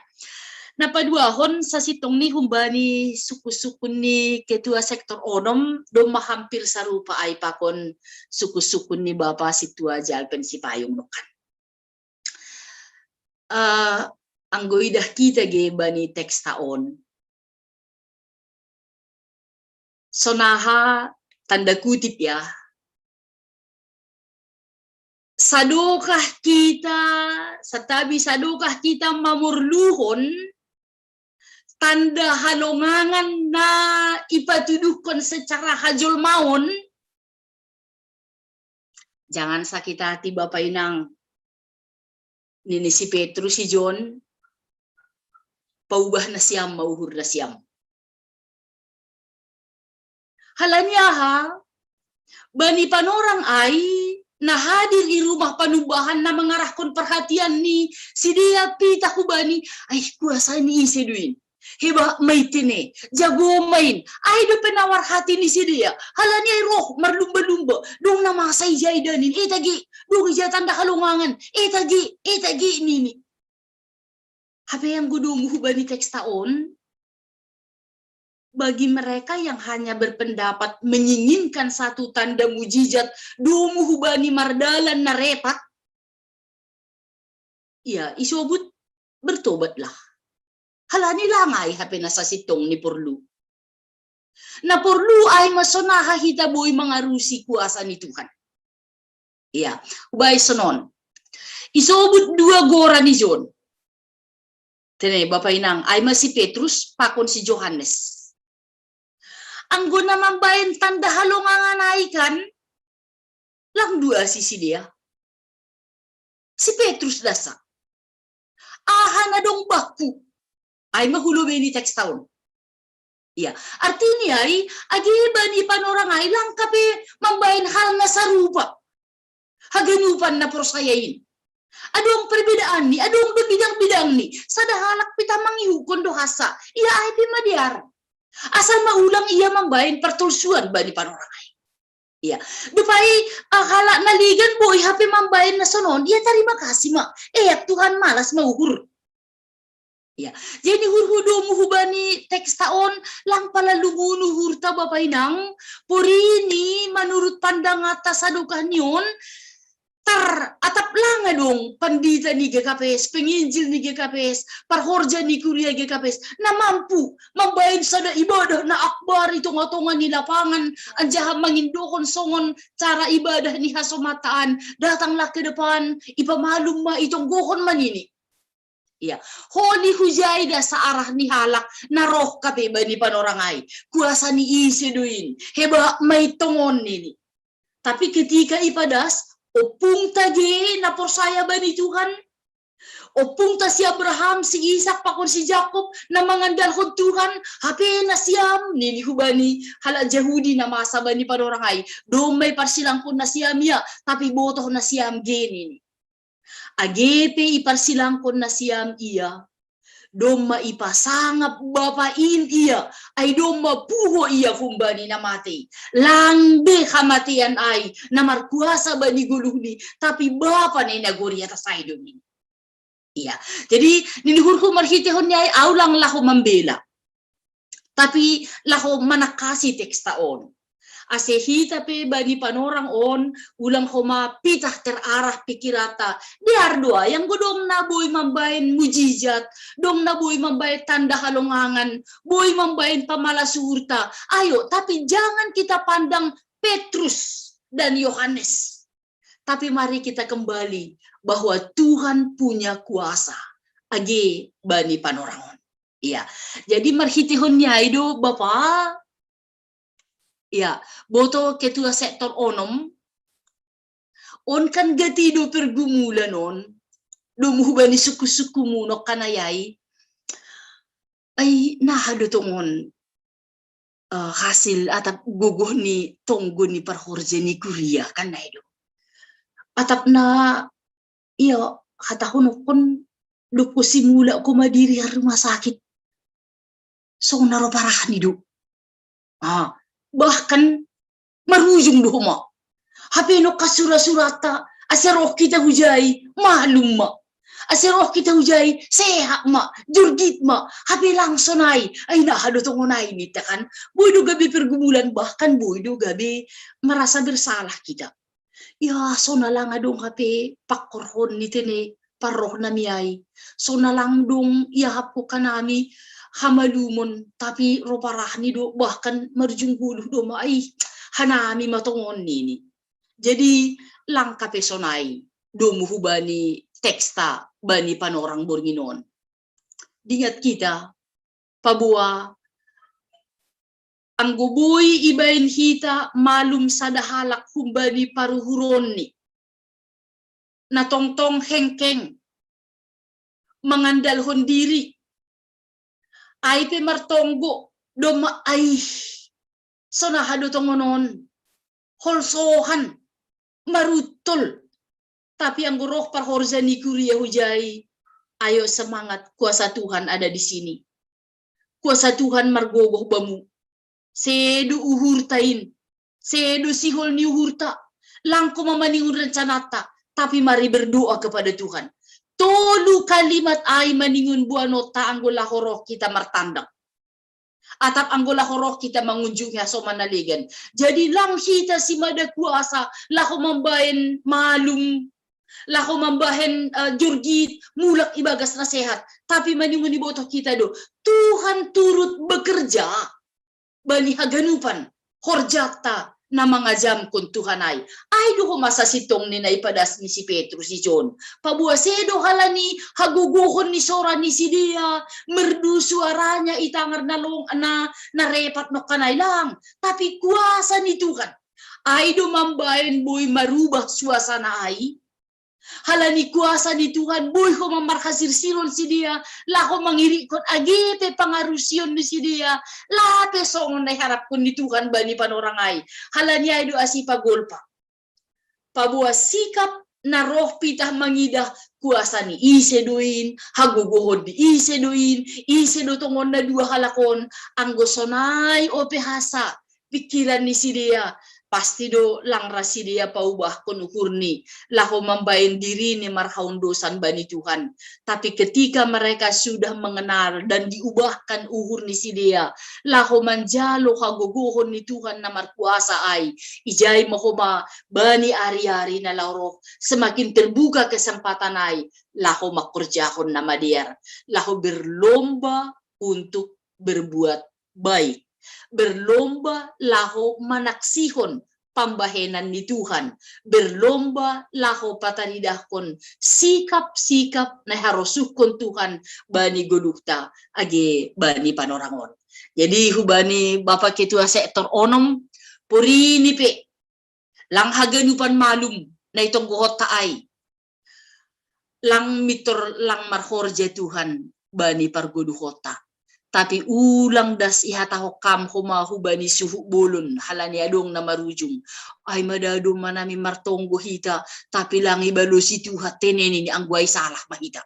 Na paduahon sasintong ni humbani suku-suku ni ketua sektor onom, doma hampir sarupa ai pakon suku-suku ni bapa situa jalpen si payung nokan. Uh, anggo idah kita ge bani teksta on, sonaha tanda kutip ya, sadokah kita, satabi sadokah kita mamorluhon tanda halongangan na ipatuduhkon secara hajolmaon, jangan sakit hati Bapak Inang. Nini si Petrus si John, paubah nasiam ma uhur nasiam. Halani aha? Bani panorang ai na hadir i rumah panumbahan na mangarahkon perhatian ni sidea pitah hubani, ai kuasa ni ise do in. Heba maitene, jago main, ai dope nawar hati ni sidea, halani ai roh marlumba-lumba, dong na masa ijai danin, eta ge, dong ijai tanda halongangan, eta ge, eta ge nini. Hape anggo domu hubani teksta on, bagi mereka yang hanya berpendapat menginginkan satu tanda mujizat, domu hubani mardalan na repat, ia isobut bertobatlah. Halani lang ai hape na sasintong ni porlu. Na porlu ai ma sonaha hita boi mangarusi kuasa ni Tuhan. Ia, hubai sonon. Isobut dua gora ni John. Tene Bapak Inang, ai ma si Petrus pakon si Johannes. Anggo na mambaen tanda halongangan ai kan, lang dua si sidea. Si Petrus dasa. Aha na dong bakku. Ai ma hulobei ni teksta on. Ia, artini ai, age bani panorang ai lang hape mambaen hal na sarupa. Haganupan na porsaya in. Adong perbedaan ni, adong bebidang-bidang ni. Sada halak pitah mangihutkon do hasa. Ia ai pe madear. Asal ma ulang ia mambaen partolsuan bani panorang ai. Ia, dope ai, ah, halak na ligan boi hape mambaen na sonon. Ia tarima kasih ma. Eak Tuhan malas ma uhur. Ia, jadi hurhudomu hubani teksta on, lang pala lungun uhurta Bapak Inang, porini manurut pandanganta sadokah ni on, tar atap lang adong pandita ni G K P S, penginjil ni G K P S, parhorja ni kuria G K P S, na mampu mambaen sada ibadah na akbar i tonga-tonga ni lapangan, anjaha mangindohon songon cara ibadah ni hasomataan, datanglah ke depan, ipamalum ma, itonggohon ma nini. Ia, holi hujai dasa arah ni halak na roh hape bani panorang ai. Kuasa ni ise do in, heba ma i tongon nini. Tapi ketika ipadas, ompungta ge na porsaya bani Tuhan, ompungta si Abraham, si Isak, pakon si Jakob, na mangandalhon Tuhan, hape nasiam nini hubani halak Jahudi na masa bani panorang ai. Domma iparsilangkon nasiam ia, tapi botoh nasiam ge nini. Age pe iparsilangkon nasiam ia, domma ipasangap Bapa in ia, ai domma puho ia humbani na mate. Lang be hamatean ai na markuasa bani goluhni, tapi Bapa na i nagori atas ai do nini. Ia, jadi nini hurhu marhitehon ni ai, au lang laho mambela. Tapi laho manangkasi teksta on. Ase hita pe bani panorang on, ulang homa pitah terarah pikiranta. Dear do ai anggo dong na boi mambaen mujizat, dong na boi mambaen tanda halongangan, boi mambaen pamala suhurta. Ayo, tapi jangan kita pandang Petrus dan Yohanes. Tapi mari kita kembali bahwa Tuhan punya kuasa. Age bani panorang on. Ia. Jadi marhitehon ni ai do Bapa, Ya, boto ketua sektor onom, on kan gati do pergumulan on, do muhubani suku-suku munok kan ayai. Ai, naha do tongon uh, hasil atap gogoh ni tonggo ni parhorja ni kuria kan nai do. Atap na, iyo, hatahon okon do ko simula ko madiri har rumah sakit. So naro parah ni do. Ah, bahkan marujung do ma. Hape no kasura-surata, asa roh kita hujai, malum ma. Asa roh kita hujai, sehat ma, jurgit ma. Hape langsung ai, ai naha do tongon ai nita kan. Boi do gabe pergumulan, bahkan boi do gabe merasa bersalah kita. Ya, so na lang adong hape pakorhon ni tene parroh nami ai. So na lang dong ia hapo kanami hamalumon, tapi roparah ni do bahkan marujung guluh do ma ai hanami matongon nini. Jadi langka pe sonai do muhubani teksta bani panorang bornginon. Dingat kita, paboa anggo boi ibaen hita malum sada halak humbani paruhuronni, na tongtong hengkeng, mangandalhon diri, ai pe martonggo, doma ai, so naha do tongonon, holsohan, maruttol. Tapi anggo roh parhorja ni kuria hujai, ayo semangat, kuasa Tuhan ada di sini. Kuasa Tuhan margogoh bamu. Sedo uhurta in, sedo sihol ni uhurta, langko mamaningun rencanata, tapi mari berdoa kepada Tuhan. Tolu kalimat ai maningun buanota anggo laho roh kita martandang. Atap anggo laho roh kita mangunjungi hasoman na legan. Jadi lang hita simada kuasa, laho mambaen malum, laho mambahen uh, jurgit, mulak ibagas nasehat. Tapi maningun ibotoh kita do, Tuhan turut bekerja bani haganupan horjata na mangajamkon Tuhan ai. Ai do ho masa sitong ni na ipadas ni si Petrus i John. Paboa sedo halani hagogohon ni sora ni sidea, merdu suaranya i tangar na long na, na repat nokkan ai lang. Tapi kuasa ni Tuhan. Ai do mambaen boi marubah suasana ai. Halani kuasa ni Tuhan, boi ho mamarhasirsiron sidea, laho mangirikkon age pe pangarusion ni sidea, lape songon na iharapkon ni Tuhan bani panorang ai. Halani ai do asi pagolpa. Paboa sikap na roh pitah mangidah kuasa ni ise do in, hagogohon ni ise do in, ise do tongon na dua halak on, anggo sonai ope hasa pikiran ni sidea, pasti do lang ra sidea paubahkon uhurni, laho mambaen dirini marhaundosan bani Tuhan. Tapi ketika mereka sudah mengenal dan diubahkan uhur ni sidea, laho manjalo hagogohon ni Tuhan na markuasa ai, ijai ma homa bani ari-ari na laho roh, semakin terbuka kesempatan ai, laho mangkorjahon na madear, laho berlomba untuk berbuat baik, berlomba laho manaksihon pambahenan ni Tuhan, berlomba laho pataridahkon sikap-sikap na harosuhkon Tuhan bani goluhta age bani panorangon. Jadi hubani Bapak Ketua Sektor onom, porini pe lang haganupan malum na itonggohonta ai, lang mitor lang marhorja Tuhan bani pargoluhonta. Tapi ulang das ihatahon kam homa hubani suhut bolon, halani adong na marujung. Ai madado manami martonggo hita, tapi lang ibalosi Tuhan teneni ni anggo ai salah ma hita.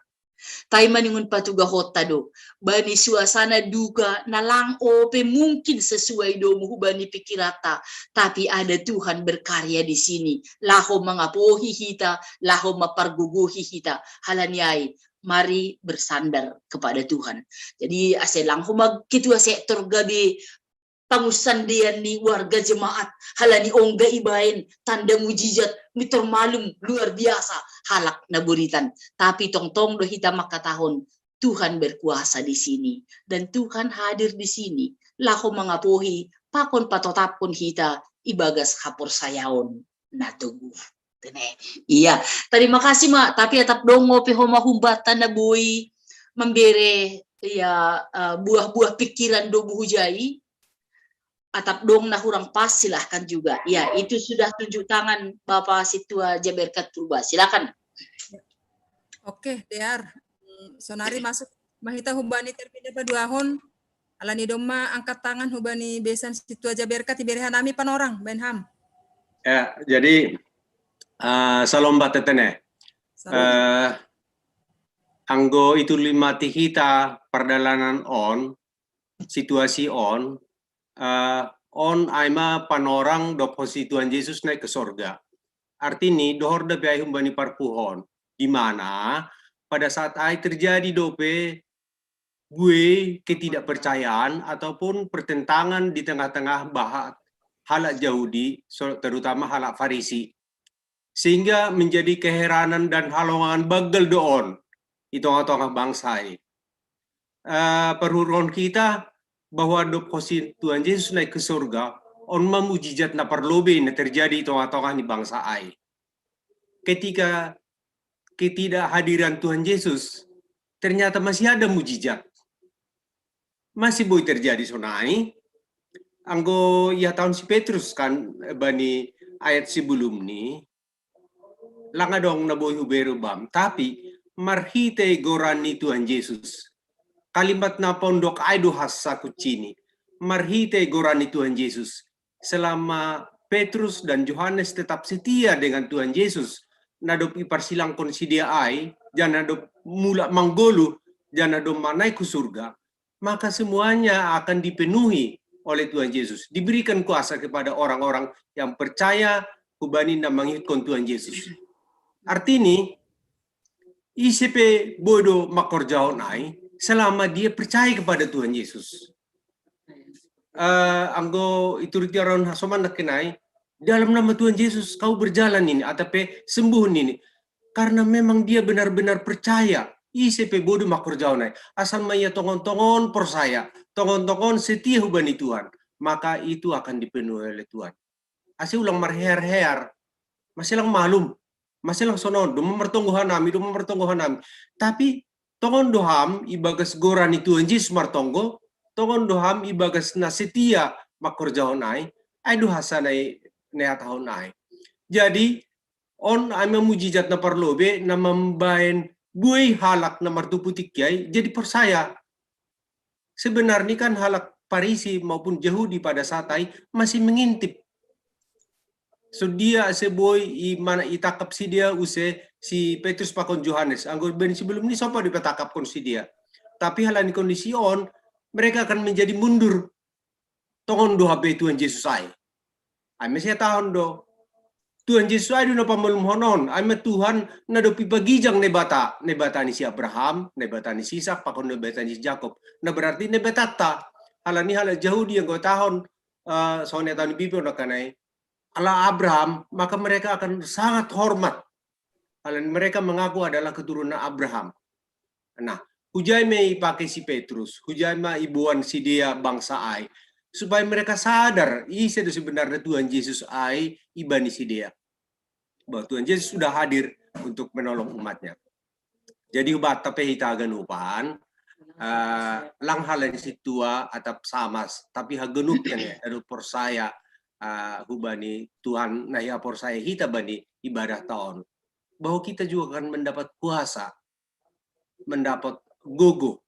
Tai maningon patugahonta do, bani suasana duka na lang ope mungkin sesuai domu hubani pikiranta, tapi ada Tuhan berkarya di sini, laho mangapohi hita, laho mapargogohi hita. Halani ai, mari bersandar kepada Tuhan. Jadi ase lang homa ketua sektor gabe pangunsandean ni warga jemaat, halani ongga ibaen tanda mujizat mitor malum luar biasa halak na buritan. Tapi tongtong do hita mangkatahon Tuhan berkuasa di sini dan Tuhan hadir di sini, laho mangapohi pakon patotapkon hita ibagas haporsayaon na togu. Tene. Iya, terima kasih ma, tapi atap dong ope homa humbatan na boi mambere ya uh, buah-buah pikiran do buhujai. atap dong na hurang pas, silahkan juga. Ya, itu sudah tunjuk tangan Bapak Situa Jaberkat Purba. Silakan. Oke, Dear. Hmm, sonari masuk mahita hubani terpindah paduahon. Alani domma angkat tangan hubani besan Situa Jaberkat, iberehan nami panorang, baen ham. Ya, jadi uh, salom ba tetene. Uh, anggo itu lima ti hita pardalanan on, situasi on, uh, on ai ma panorang dohot si Tuhan Yesus naik ke sorga. Artini dohor dope ai humbani parpuhon, di mana pada saat ai terjadi dope bue ketidakpercayaan ataupun pertentangan di tengah-tengah bahat halak Yahudi, terutama halak Farisi, sehingga menjadi keheranan dan halongan bagel doon di tengah-tengah bangsa ini. Uh, perhuron kita bahwa dohot si Tuhan Yesus naik ke surga, on ma mujizat na parlobe na terjadi di tengah-tengah ni bangsa ai. Ketika ketidakhadiran Tuhan Yesus, ternyata masih ada mujizat. Masih boi terjadi sonai. Anggo ihatahon si Petrus kan bani ayat sebelum ni, lang adong na boi huberu bam, tapi marhite goran ni Tuhan Yesus. Kalimat na pondok ai do hasa kuncini, marhite goran ni Tuhan Yesus. Selama Petrus dan Yohanes tetap setia dengan Tuhan Yesus, na dob iparsilangkon sidea ai, janah dob mulak manggoluh, janah dob manaik hu surga, maka semuanya akan dipenuhi oleh Tuhan Yesus. Diberikan kuasa kepada orang-orang yang percaya hubani na mangihuthon Tuhan Yesus. Artini, ise pe boi do mangkorjahon ai selama dia percaya kepada Tuhan Yesus. Uh, anggo iturut iaron hasoman nangkin ai, dalam nama Tuhan Yesus kau berjalan ini, atau pe sembuh ini. Karena memang dia benar-benar percaya, ise pe boi do mangkorjahon ai. Asal ma ia tongon-tongon porsaya, tongon-tongon setia hubani Tuhan, maka itu akan dipenuhi oleh Tuhan. Ase ulang marhear-hear, mase lang malum, mase lang sonon, domma martonggo hanami, domma martonggo hanami. Tapi tongon do ham ibagas goran ni Tuhan Yesus martonggo, tongon do ham ibagas na setia mangkorjahon ai, ai do hasa na ihatahon ai. Jadi on ai ma mujizat na parlobe na mambaen bue halak na martumpu tingki ai jadi porsaya. Sebenarnya kan halak Parisi maupun Yahudi pada saat ai masih mengintip. So dia seboi i mana itangkap sidea use si Petrus pakon Yohanes. Anggo bani sebelum ni sopo dipatangkapkon sidea. Tapi halani kondisi on, mereka akan menjadi mundur. Tongon do hape Tuhan Yesus ai. Ai ma sihatahon do. Tuhan Yesus ai do na pamalumhon on, ai ma Tuhan na dob ipagijang Naibata, Naibata ni si Abraham, Naibata ni si Isak, pakon Naibata ni si Jakob. Na berarti Naibatanta, halani halak Yahudi anggo ihatahon, uh, songon ihatahon ni Bibel nangkin ai, Allah Abraham, maka mereka akan sangat hormat. Halani mereka mengaku adalah keturunan Abraham. Nah, hujai ma ipake si Petrus, hujai ma iboan sidea bangsa ai, supaya mereka sadar ise do sebenarnya Tuhan Yesus ai ibani sidea. Bahwa Tuhan Yesus sudah hadir untuk menolong umatnya. Jadi hubanta pe hita haganupan, uh, lang halani sintua atap samas, tapi haganup na dob porsaya, uh, hubani Tuhan na iporsaya hita bani ibadahta on. Bahwa kita juga akan mendapat kuasa, mendapat gogo.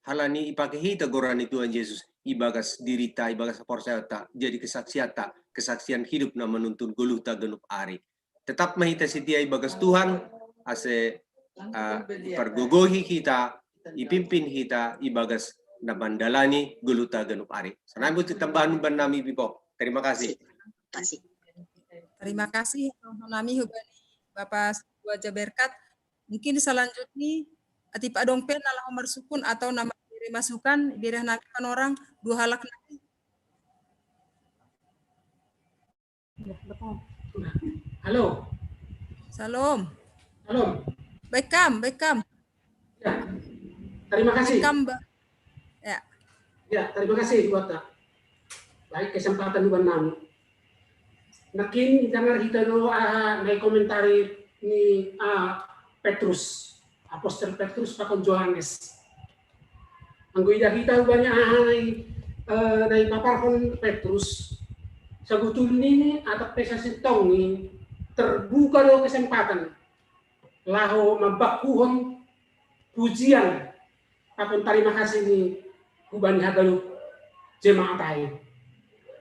Halani ipake hita goran ni Tuhan Yesus ibagas dirita, ibagas haporsayaonta, jadi kesaksianta, kesaksian hidup na manuntun goluhta ganup ari. Tetap ma hita setia ibagas Tuhan, ase uh, ipargogohi hita, ipimpin hita ibagas na mandalani goluhta ganup ari. Sonai ma tu tambahan umbahen nami, Bipo. Terima kasih. Kasih. Terima kasih nami hubani Bapak Situa Jaberkat. Mungkin selanjutnya atip adong pe na laho marsungkun atau na mambere masukan, ibereh nami panorang dua halak nami. Halo. Salam. Halo. Baik kam, baik kam. Ya. Terima kasih. Baik kam, ba- ya. Ya, terima kasih buat baik kesempatan buat nami. Nangkin dengar hita do aha na ikomentari ni uh, Petrus, Apostel Petrus pakon Yohanes. Anggo ida hita banyak aha na i eh, na ipaparhon Petrus, sabutulni atap pe sasintongni terbuka do kesempatan laho mambakkuhon pujian pakon tarima kasih ni hubani haganup jemaat ai.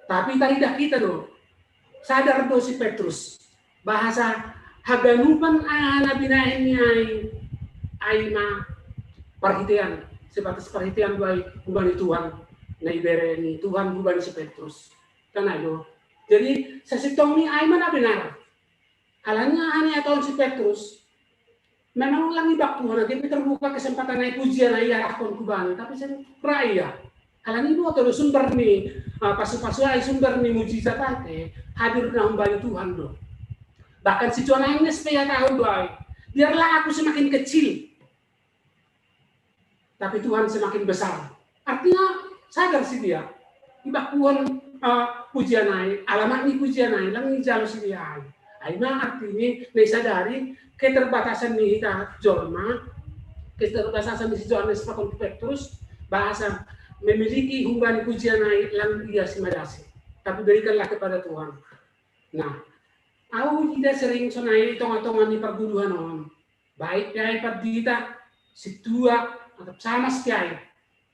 Tapi taridah kita do, sadar do si Petrus bahasa haganupan aha na binahen ni ai, ai ma parhitean, sebatas parhitean do ai hubani Tuhan, na ibere ni Tuhan hubani si Petrus. Kan ai do. Jadi sasintongni ai ma na benar. Halani aha na ihatahon si Petrus, memang lang ibakkuhon age pe terbuka kesempatan ai pujian ai iarahkon hubani, tapi seng ra ia. Halani iboto do sumber ni, ah, pasupasu ai, sumber ni mujizat ai pe hadir na humbani Tuhan do. Bahkan si Johannes pe ihatahon do ai, biarlah aku semakin kecil, tapi Tuhan semakin besar. Artinya sadar si dia, ibakkuhon, eh, pujian ai, alamat ni pujian ai lang ijalo si dia ai. Ai ma artini na isadari keterbatasan ni hita jolma, keterbatasan ni si Johannes pakon Petrus, bahasa memiliki humbani pujian ai lang ia simadasi, tapi berikanlah kepada Tuhan. Nah, au ida sering sonai tonga-tonga ni parguluhan on, baik pe ai pandita, sintua, atap samas pe ai,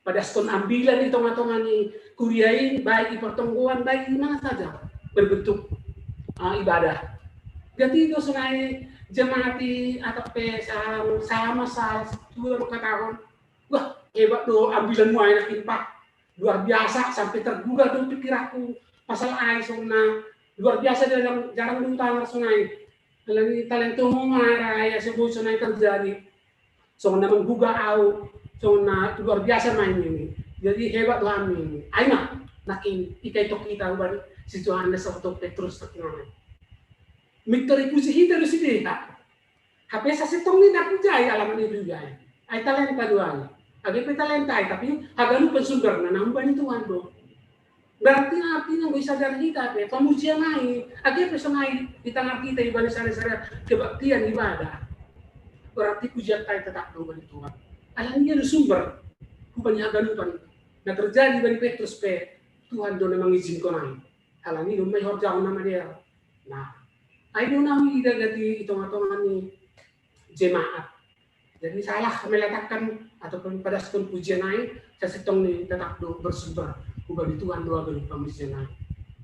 padaskon ambilan i tonga-tonga ni kuria i, baik i pertonggoan, baik i mana saja berbentuk, ah, ibadah. Gati do sonai jemaat i atap pe sa-, sama sa-, sintua mangkatahon, wah, hebat do ambilanmu ai nangkin, Pak. Luar biasa, sampe tergugah do pikiranku pasal ai songon na luar biasa, jarang, jarang do hutalar sonai. Alani talentamu ma ra ai ase boi sonai terjadi. Songon na menggugah au, songon na luar biasa ma ini. Jadi hebat do hami ini. Ai ma, nangkin, ika itok hita hubani si Johannes atau Petrus nangkin ai. Mintor ipuji hita do si dia. Hape sasintongni ndang hujai alamat ni hujai. Ai talenta do ai. Age pe talenta ai, tapi haganupan sumberna na humbani Tuhan do. Berarti artina anggo isadari hita pe pamujian ai, age pe sonai di tangah hita ibana sada-sada kebaktian ibadah, berarti pujian ai tetap do humbani Tuhan. Alani ia do sumber humbani haganupan na terjadi bani Petrus pe, Tuhan do na mangizinkan ai. Alani i do ma ihorjahon na madear. Nah, ai do na huida gati i tonga-tonga ni jemaat. Jadi salah meletakkan ataupun padaskon pujian ai, sasintongni tetap do bersumber hubani Tuhan do haganup pamujian ai.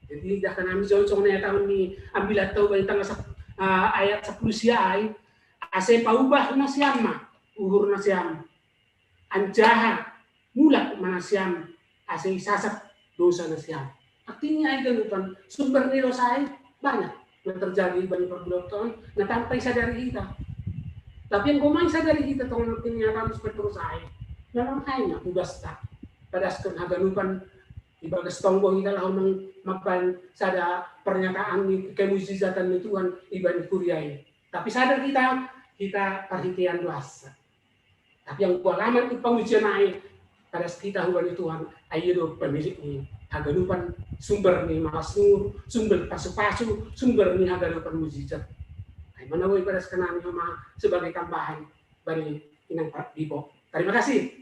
Jadi dah kan ami songon na ihatahon ni ambilanta hubani tangah sap-, ah, ayat sampulu sia ai, ase paubah nasiam ma uhur nasiam, anjaha mulak ma nasiam ase isasap dosa nasiam. Artinya ai ganupan sumber ni dosa ai banyak na terjadi bani pargulahon na tanpa isadari hita. Tapi anggo ma isadari hita tong nangkin ihatahon si Petrus ai, memang ai ma tugasta padaskon haganupan ibagas tonggo hita laho mang-, mambahen sada pernyataan ni kemujizatan ni Tuhan ibani kuria i. Tapi sadar hita, hita parhitean do asa. Tapi anggo alamat ni pamujian ai, padas hita hubani Tuhan, ai ia do pemilik ni haganupan, sumber ni malas ni uhur, sumber pasu-pasu, sumber ni haganupan mujizat. Ai ma na boi padaskan hami ma sebagai tambahan bani inang pa-, Bipo. Tarima kasih.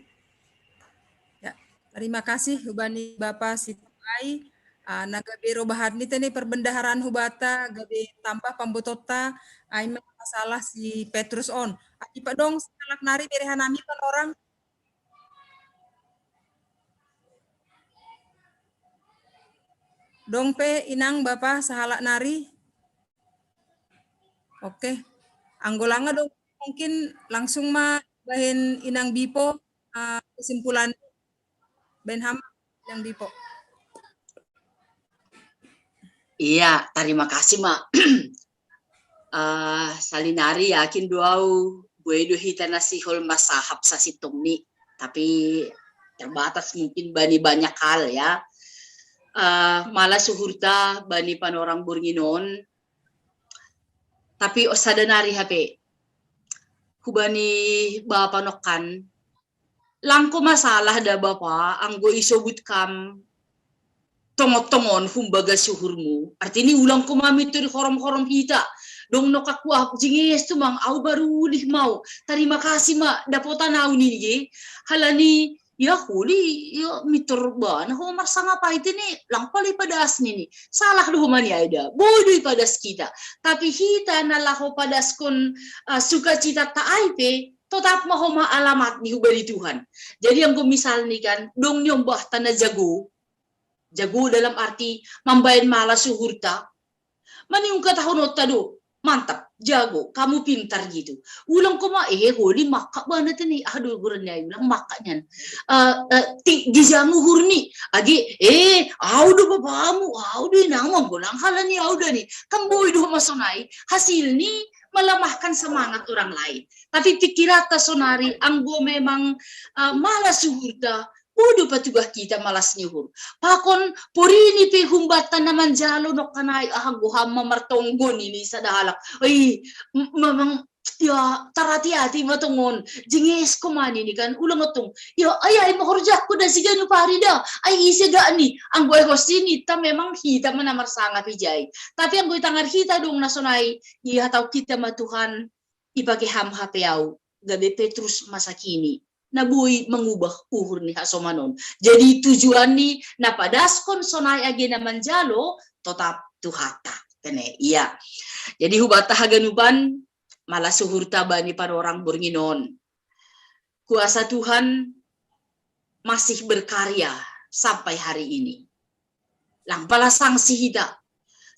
Ya, tarima kasih hubani Bapa Situmorang. Ah, na gabe robahan ni tene perbendaharaan hubata, gabe tambah pambotoonta, ai ma masalah si Petrus on. Adi pe adong sahalak nari bere hanami panorang. Adong pe inang bapa sahalak nari. Oke. Anggo langa adong, mungkin langsung ma bahen inang Bipo, ah, kesimpulan. Bahen hamu, inang Bipo. Iya, tarima kasih ma. Ah, salinari yakin do au, boi do hita na sihol mansahap sasintongni. Tapi terbatas mungkin bani banyak hal ya. Ah, malas uhurta bani panorang borngin on. Tapi sada nari hape. Hubani bapa nongkan, lang ho masalah da bapa anggo isobut kam tongon-tongon humbagas uhurmu. Artini ulang ho ma mintor horom-horom hita. Adong nongkan huahap jinges tumang, au baru ulih ma au. Tarima kasih ma dapotan au nini ge. Halani Ya huli, ya mitor bana ho marsangap ai te ne, lang pala ipadas nini. Salah do ho maniaida. Boi do ipadas hita. Tapi hita na laho padaskon uh, sukacita ta ai pe, totap ma ho ma alamat ni hubani Tuhan. Jadi anggo misalni kan, dong ni ombah ta na jago. Jago dalam arti mambaen malas uhurta. Maniung katahononta do, mantap, jago, kamu pintar gitu. Ulang koma, eh, holi maka bana tene, aduh, guren ya, ulang maka nyan. Uh, uh, ti, gijang uhur ni, agi, eh, au do bapamu, au do inang manggolang halani au do ni. Kan boi do masonai, hasil ni melemahkan semangat orang lain. Tapi pikiran ta sonari, anggo memang uh, malas uhurta, Udu patugah kita malas ni uhur. Pakon porini pe humbatan na manjalo nokkanai, ah, goham ma martonggo nini sada halak. Oi, memang ya tarati-ati matongon. Jenges komani ni kan ulang otung. Ya, ai ai mahorjak ku da siga nu parida. Ai ise gak ni. Anggo ai hosti ni ta memang hita mana marsangap ijai. Tapi anggo itangar hita dong nasonai. Iya tau kita ma Tuhan. Ipake ham hape au, gabe Petrus masa kini, na boi mangubah uhur ni hasomanon. Jadi tujuan ni na padaskon sonai age na manjalo totap tu hata. Tene, iya. Jadi hubata haganupan malas uhurta bani panorang bornginon. Kuasa Tuhan masih berkarya sampai hari ini. Lang pala sangsi hita.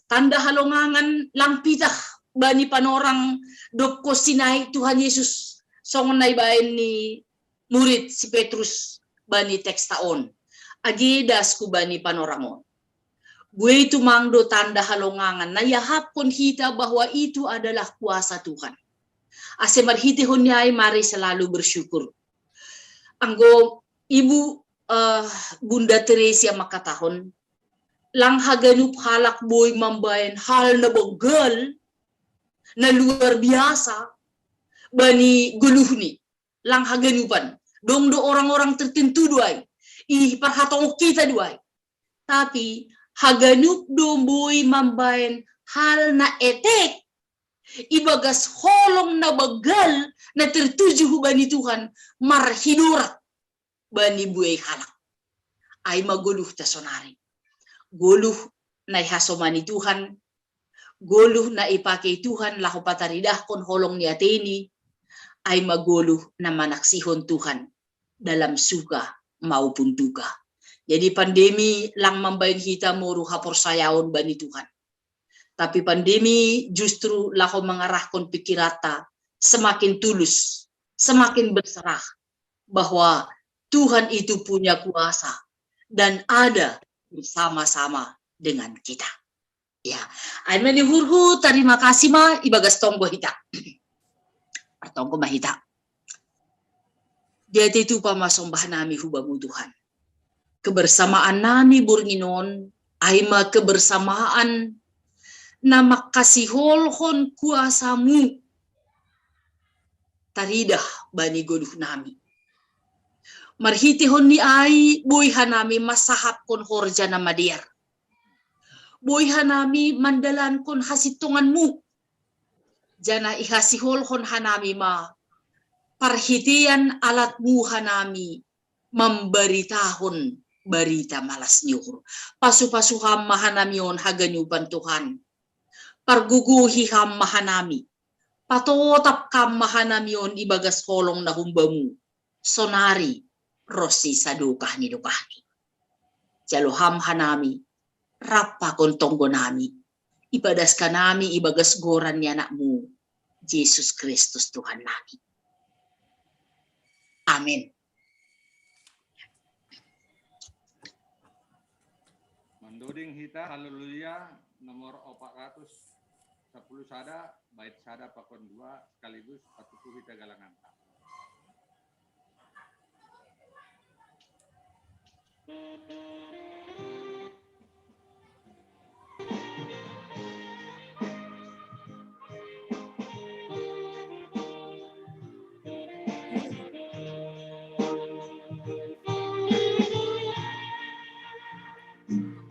Tanda halongangan lang pitah bani panorang dokko sinai Tuhan Yesus songon na ibaen ni murid si Petrus bani teksta on. Age dasku bani panorang on. Bue tumang do tanda halongangan na iahapkon hita bahwa itu adalah kuasa Tuhan. Ase marhitehon ni ai mari selalu bersyukur. Anggo ibu uh, Bunda Teresia makatahon, lang haganup halak boi mambaen hal na benggal, na luar biasa, bani goluhni, lang haganupan. Dong do orang-orang tertentu duai, ih parhatongok kita duai. Tapi haganup do boi mambaen hal na etek, ibagas holong na benggal na tertuju hubani Tuhan marhidorat bani buei halak. Ai ma goluh ta sonari. Goluh na ihasomani Tuhan, goluh na ipakei Tuhan laho pataridahkon holong ni ateni, ai ma goluh na manaksihon Tuhan dalam suka maupun duka. Jadi pandemi lang mambaen hita moru haporsayaon bani Tuhan. Tapi pandemi justru laho mangarahkon pikiranta semakin tulus, semakin berserah bahwa Tuhan itu punya kuasa dan ada bersama-sama dengan kita. Ya, ai ma ni uhurhu, terima kasih ma ibagas tonggo hita. Tonggo ma hita. Dia itu pamasombah nami hubamu Tuhan. Kebersamaan nami bornginon, ai ma kebersamaan na mangkasiholhon kuasamu taridah bani goluh nami. Marhitehon ni ai boi hanami masahapkon horja na madear. Boi hanami mandalankon hasintonganmu. Janah ihasiholhon hanami ma parhitean alatmu hanami mambaritahon barita malas ni uhur. Pasu-pasu ham ma hanami on haganupan Tuhan. Pargogohi ham ma hanami. Patotap kam ma hanami on ibagas holong na humbamu. Sonari ronsi sadokah ni dokahni. Jalo ham hanami, rap pakon tonggo nami. Ipadaskan nami ibagas goran ni anakmu, Jesus Kristus Tuhan nami. Amin. Mandoding hita Haleluya nomor opat ratus sepuluh sada, bait sada pakon dua, sekaligus patutup hita galanganta.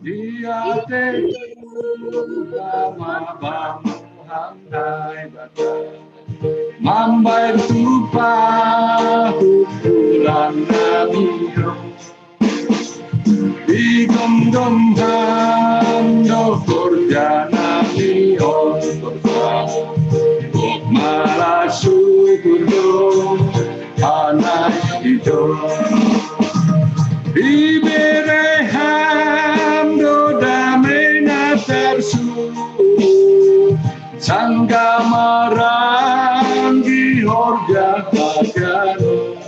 Dia tetu sama bamu hamdai bata. Mambaen tu pahuhulan nami on. Igomgom ham do horja nami on, Tuhan. Gok malas syukur do hana i do. Ibere ham do dame na tarsurat, sanggah maranggi horja haganup.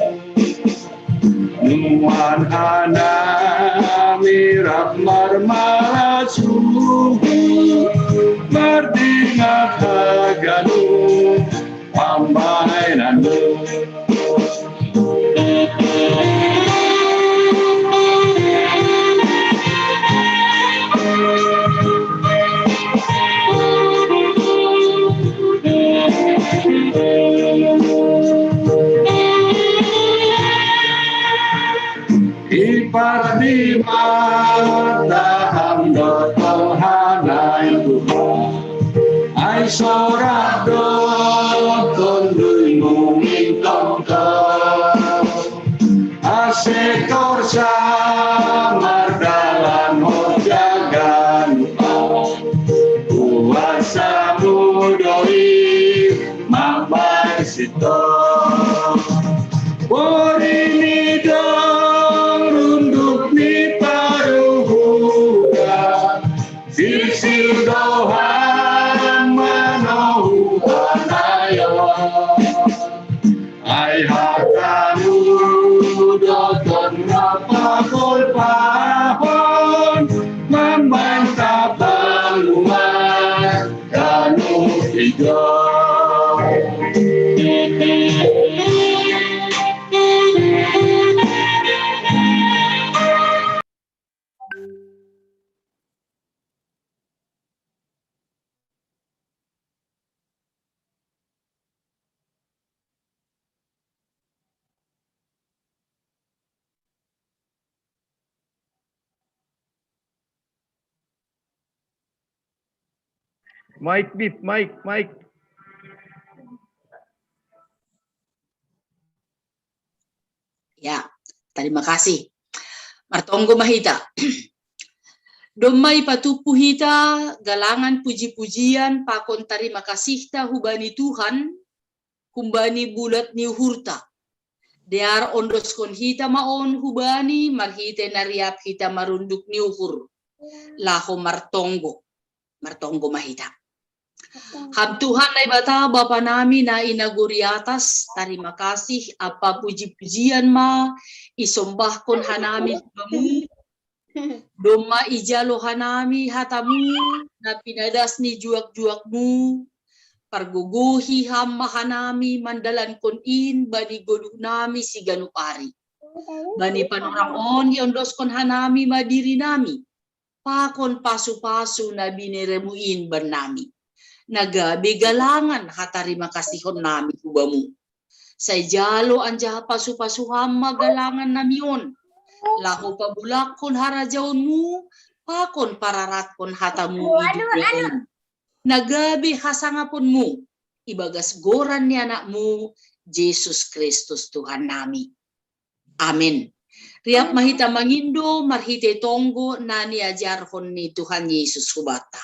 Nuan hanami rap marmalasuhu, mardingat haganup pambaenanmu. Ipar di mata ham do tong hana i Tuhan. Ai sorak do Tonduymu mintong tong. Ase torsa mardalan horja ganup on. Kuasamu do i mambaen sintong. Borini dong runduk ni paruhuran, silsil do ham manohu hana i on. Ai hatamu do tong na pakolpahon, mambanta paluman ganup i do. Mic, Bib, mic, mic. Ya, tarima kasih. Martonggo ma hita. Domma ipatupu hita galangan puji-pujian pakon tarima kasihta hubani Tuhan, humbani bulat ni uhurta. Dear ondoskon hita ma on hubani marhite na riap hita marunduk ni uhur. Laho martonggo. Martonggo ma hita. Ham Tuhan Naibata, Bapa nami na i nagori atas, tarima kasih, ampa puji-pujian ma isombahkon hanami hubamu, domma ijalo hanami hatamu, na pinadas ni juak-juakmu, pargogohi ham ma hanami mandalankon in bani goduknami siganup ari. Bani panorang on iondoskon hanami ma dirinami, pakon pasu-pasu na bineremu in bannami. Na gabe galangan hatarima kasihonnami hubamu. Sai jalo anjaha pasu-pasu ham ma galangan nami on, laho pabulakkon harajaonmu, pakon pararatkon hatamu i dunia on. Na gabe hasangaponmu, ibagas goran ni anakmu, Jesus Kristus Tuhan nami. Amin. Riap ma hita mangindo marhite tonggo na niajarhon ni Tuhan Yesus hubanta.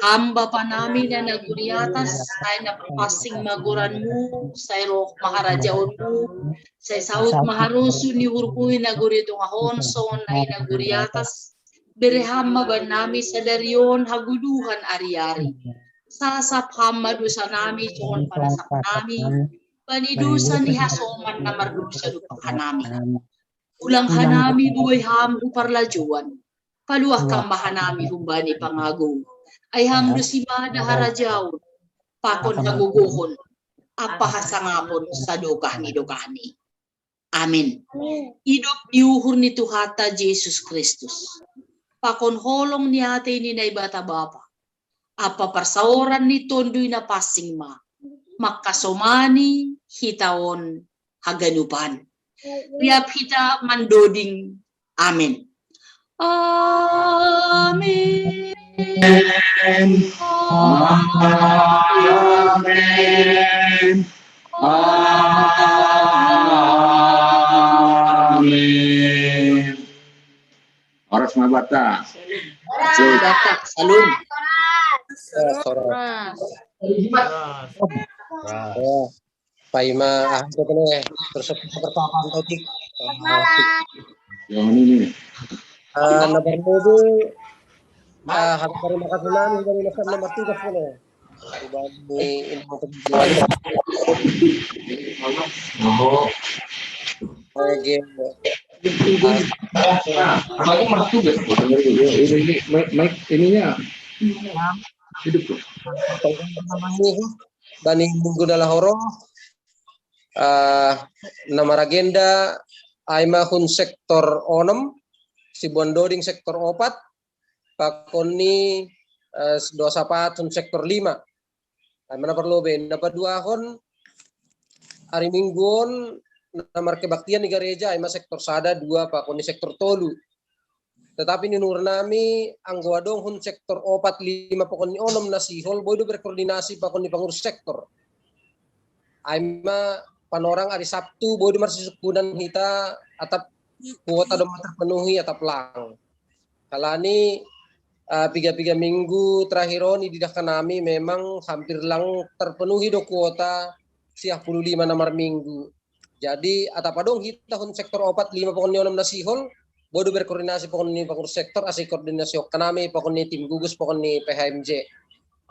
Ham Bapa nami na i nagori atas, sai na parpansing ma goranmu, sai roh ma harajaonmu, sai saut ma harosuh ni uhurmu i nagori tongah on songon na i nagori atas. Bere ham ma bannami sadari on hagoluhan ari-ari. Sasap ham ma dosanami songon panasapnami bani dosa ni hasoman na mardosa dompak hanami. Ulang hanami buei ham hu parlajouan. Paluah kam ma hanami humbani pangagou. Ai ham do simada harajaon, pakon hagogohon, ampa hasangapon sadokah ni dokahni. Amin. Idop ni uhur ni Tuhanta Jesus Kristus, pakon holong ni atei ni Naibata Bapa, ampa parsaoran ni Tonduy Napansing ma mangkasomani hita on haganupan. Riap hita mandoding. Amin. Amin. Amin. Amin. Amin. Horas ma banta. Horas. Salam. Horas. Paima, ah, itu kene, terus kita bertahan tadi. Yang ini. Ah, na parlu, ah, hal terima kasih nami dari nakan nama tugas kene. Bagi ini untuk jual. Oh. Oke. Apalagi mertua. Ini, ini, mic, mic ininya. Hidup. Bani minggu na laho ro, ah, na maragenda ai ma hun sektor onom, Sibuan Doding sektor opat, pakon ni, eh, Dosa Pahat hun sektor lima. Ai ma na parlu be, na paduahon, ari Minggu on na markebaktian di gareja, ai ma sektor sada, dua, pakon ni sektor tolu. Tetapi ninur nami, anggo adong hun sektor opat, lima, pakon ni onom na sihol, boi do berkoordinasi pakon ni pangurus sektor. Ai ma panorang ari Sabtu, boi do marsisungkunan hita atap kuota do terpenuhi atap lang. Halani, ah, piga-piga minggu terakhir on, didok nami memang hampir lang terpenuhi do kuota siah puluh lima na marminggu. Jadi, atap adong hita hun sektor opat, lima, pakon ni onom na sihol, boi do berkoordinasi pakon ni pangurus sektor, asa koordinasi hon nami pakon ni tim gugus, pakon ni P H M J.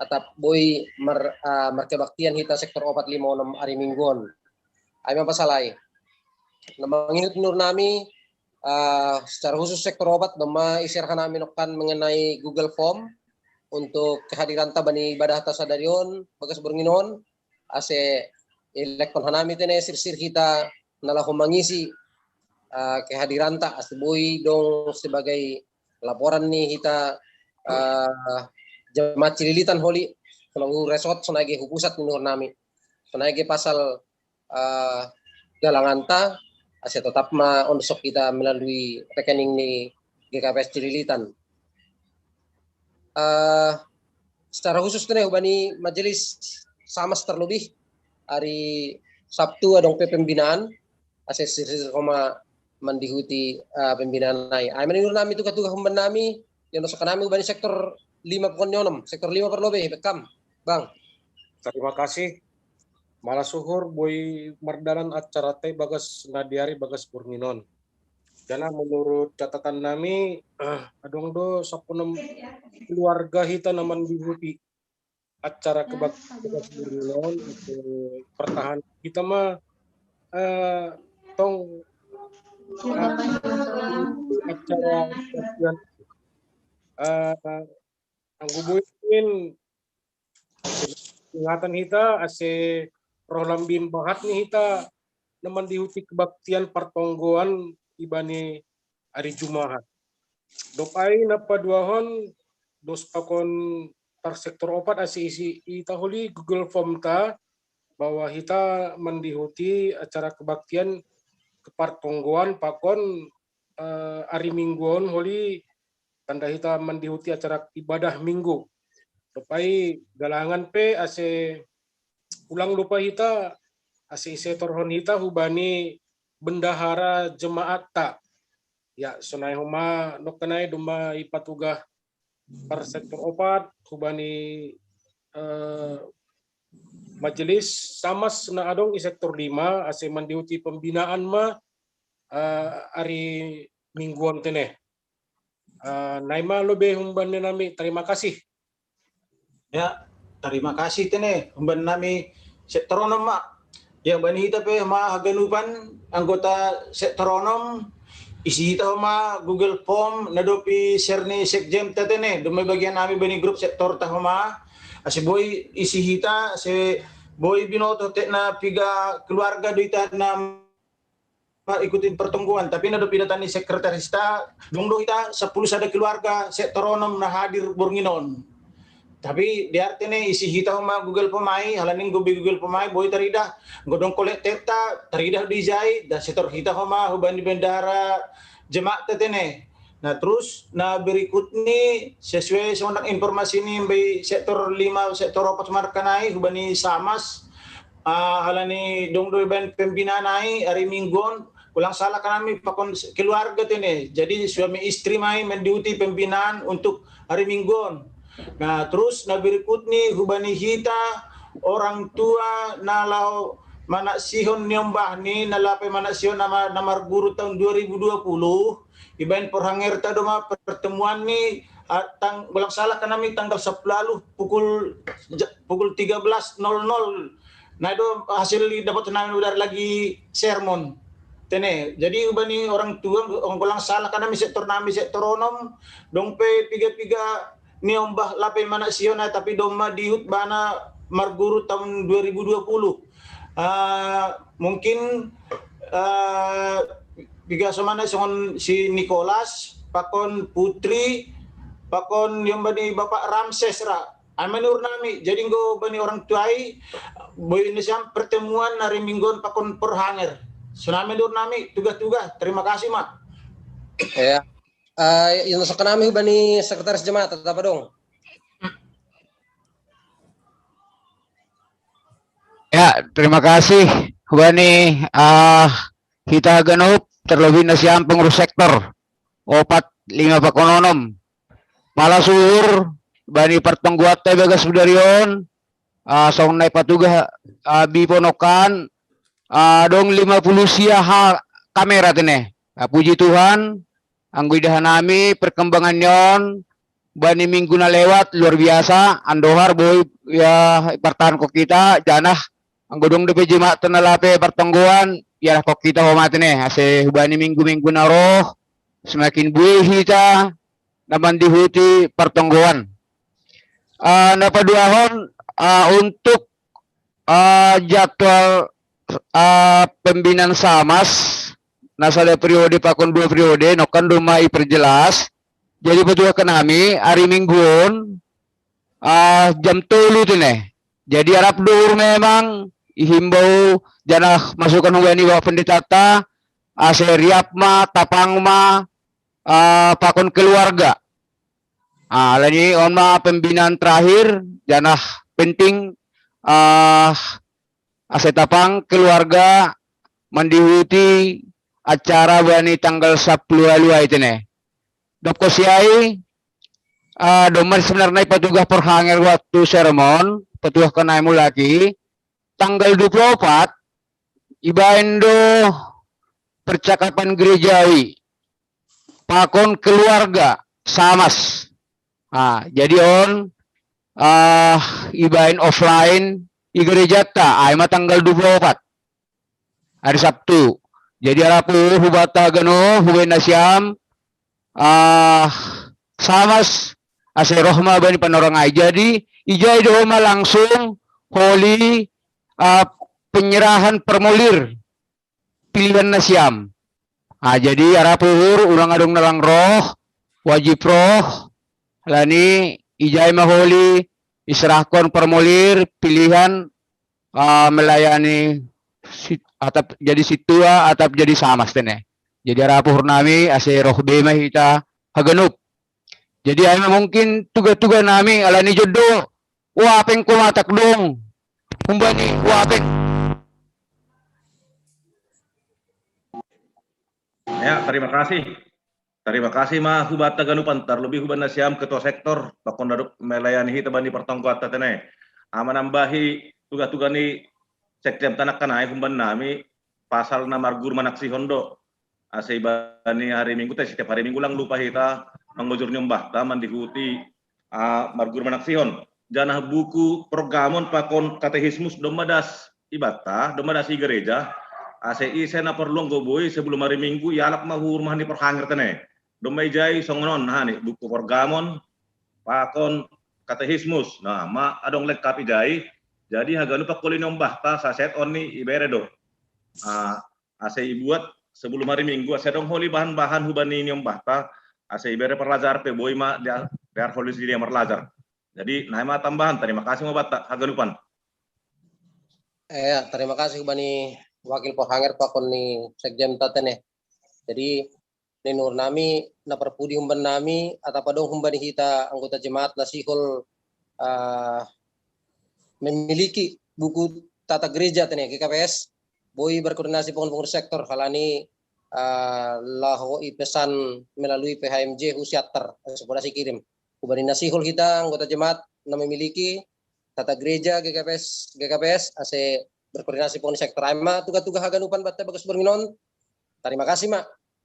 Atap boi mar-, ah, markebaktian hita sektor opat, lima, onom ari Minggu on. Ai ma pasal ai. Na mangihut ninur nami, ah, secara khusus sektor opat, domma i-share nami nokkan mengenai Google Form untuk kehadiranta bani ibadahta sadari on, bagas borngin on, ase ilekkon nami tene sirsir hita na laho mangisi, ah, kehadiranta, ase boi dong sebagai laporan ni hita, ah, jemaat Cililitan holi, sonang hu resort, sonai ge hu pusat ninur nami. Sonai ge pasal, ah, galanganta, ase tetap ma onsok hita melalui rekening ni G K P S Cililitan. Ah, secara khusus tene hubani majelis Samas terlebih, ari Sabtu adong pe pembinaan, ase sirsir ho ma mandihuti, ah, pembinaan nai. Ai ma ninur nami tuga-tuga humban nami, yang dosokan nami hubani sektor lima pakon ni onom, sektor lima parlu be, Bekam, Bang. Terima kasih. Malas suhur boi mardalan acaranta i bagas na di ari bagas borngin on. Jala menurut catatan nami, eh, adong do sampulu onom keluarga hita na mandihuti acara kebak-, kebaktian on, eh, pertahan hita ma, eh, tong, eh, acara kebaktian, eh, anggo boi ingatan hita ase roh lambin bahat ni hita na mandihuti kebaktian partonggoan ibani ari Jumahat. Dob ai na paduahon dos pakon tar sektor opat ase isi hita holi Google Form ta bahwa hita mandihuti acara kebaktian kepartonggoan pakon, eh, ari Minggu on holi tanda hita mandihuti acara ibadah Minggu. Dob ai galangan pe ase ulang dope hita ase isetorhon hita hubani bendahara jemaatta. Ya, sonai ho ma nokkanai domma ipatugah par sektor opat hubani, eh, majelis Samas na adong i sektor lima ase mandihuti pembinaan ma, eh, ari Minggu on tene. Eh, nai ma lobe humban nami, terima kasih. Ya, terima kasih tene humban nami sektor onom ma. Ya, bani hita pe ma haganupan anggota sektor onom, isi hita ho ma Google Form na dopi share ni sekjen ta tene, domma bagian nami bani grup sektor ta ho ma. Ase boi isi hita, ase boi binoto tek na piga keluarga do hita na ikuti pertonggoan, tapi na dopi datani sekretarista, dung do hita sampulu sada keluarga sektor onom na hadir borngin on. Tapi di arti ni isi hita ho ma Google Form ai, halani anggo be Google Form ai boi taridah, anggo dong kolek tepta taridah di jai, da setor hita ho ma hubani bendahara jemaatta tene. Nah, terus, nah, berikut ni, sesuai songon informasi ni, baen sektor lima, sektor opat markanai, hubani Samas, ah, halani dong do baen pembinaan ai, ari Minggu on, ulang salah kan ami pakon keluarga tene. Jadi suami istri ma i mendihuti pembinaan untuk hari Minggu on. Nah, terus, nah, berikut ni, hubani hita, orang tua, na laho manaksihon niombah ni, na lape manaksihon nama, na marguru tahun dua ribu dua puluh, ibaen porhangerta do ma pertemuan ni, ah, tang-, ulang salah kan ami tanggal sepuluh lalu pukul, ja-, pukul tiga belas nol nol. Nah, do hasil dapat nami udah lagi sermon. Tene, jadi hubani orang tua, ulang salah kan ami sektor nami sektor onom, dong pe piga-piga niombah lape manaksihon ai, tapi dong ma dihut bana marguru tahun dua ribu dua puluh. Ah, mungkin, ah, piga somana songon si Nicholas, pakon Putri, pakon niombah ni Bapak Ramses ra. Ai menurut nami, jadi anggo bani orang tuai, boi nasiam pertemuan hari Minggu on pakon porhanger. Sonai menurut nami, tuga-tuga. Terima kasih, Mak. Ya. Eh, yang sok nami hubani sekretaris jemaat, tetap dong. Ya, terima kasih. Hubani, ah, hita haganup, terlebih nasiam pengurus sektor opat, lima pakon onom. Pala suhur, bani partonggoanta bagas budari on, ah, songon na ipatugah, ah, biponokan, ah, dong lima puluh sia ha kamera tene. Ah, puji Tuhan, anggo idahan nami perkembangan ni on, bani minggu na lewat luar biasa, andohar boi ya, ipartahankon hita, janah anggo dong dope jemaat na lape partonggoan, iarahkon hita ho ma tene, ase hubani minggu-minggu na roh, semakin buei hita, na mandihuti partonggoan. Ah, na paduahon, ah, untuk, ah, jadwal, ah, pembinaan Samas, na sada periode pakon dua periode, nongkan do ma iperjelas. Jadi patuahkon nami, ari Minggu on, ah, jam tolu tene. Jadi arap do uhur memang, ihimbau janah masukan hubani Bapak Pendetata, ase riap ma, tapang ma, ah, pakon keluarga. Ah, alani on ma pembinaan terakhir, janah penting, ah, ase tapang keluarga mandihuti acara bani tanggal sapuluh lalu ai tene. Dob kosi ai, ah, domma sebenarna ipatugah porhanger waktu sermon, patuahkon nami mulak i, tanggal dua puluh opat, ibaen do percakapan gerejawi, pakon keluarga, Samas. Ah, jadi on, ah, ibaen offline, i gerejanta, ai ma tanggal dua puluh opat. Hari Sabtu. Jadi arap uhur hubanta haganup, hubaen nasiam, ah, Samas, ase roh ma bani panorang ai. Jadi, ijai do ho ma langsung holi, ah, penyerahan formulir pilihan nasiam. Ah, jadi arap uhur, ulang adong na lang roh, wajib roh, alani ijai ma holi, iserahkon formulir pilihan, ah, melayani sit-, atap jadi sintua, atap jadi Samas tene. Jadi arap uhur nami, ase roh be ma hita haganup. Jadi ai ma mungkin tuga-tuga nami, alani jot do Wapeng, komatak dong. Humbani Wapeng. Ya, terima kasih. Terima kasih ma hubanta haganupan, terlebih hubani nasiam ketua sektor, pakon na dob melayani hita bani partonggoanta tene. Ai manambahi tuga-tuga ni sekjen tanakkan ai humbani nami, pasal na marguru manaksihon do. Ase ibani hari Minggu te, setiap hari Minggu lang lupa hita mangujur niombahta mandihuti, ah, marguru manaksihon. Janah buku pergamon pakon katekismus domma das ibanta, domma das i gereja, ase ise na porlu anggo boi sebelum hari Minggu ialap ma hu rumah ni porhanger tene. Domma ijai songon on, nah, ni buku pergamon pakon katekismus. Nah, ma adong lengkap ijai. Jadi haganup pangkoli niombahta saset on ni ibere do. Ah, ase ibuat sebelum hari Minggu, ase adong holi bahan-bahan hubani niombahta, ase ibere parlajar pe boi ma dia, dia holi si dia marlajar. Jadi, nai ma tambahan, terima kasih ma hubanta haganupan. Ya, terima kasih hubani wakil porhanger pakon ni sekjen ta tene. Jadi, Nenur nami na parpudi humban nami, atau padong humban hita anggota jemaat na sihol, ah, memiliki buku tata gereja tene G K P S, boi berkoordinasi pengun-pengun sektor, halani, ah, laho i pesan melalui P H M J husi atar, eh, sudah si kirim. Hubani na sihol hita anggota jemaat na memiliki tata gereja G K P S, G K P S, ase berkoordinasi pengun sektor. Ai ma tuga-tuga haganupan batta bagas borngin on. Terima kasih ma.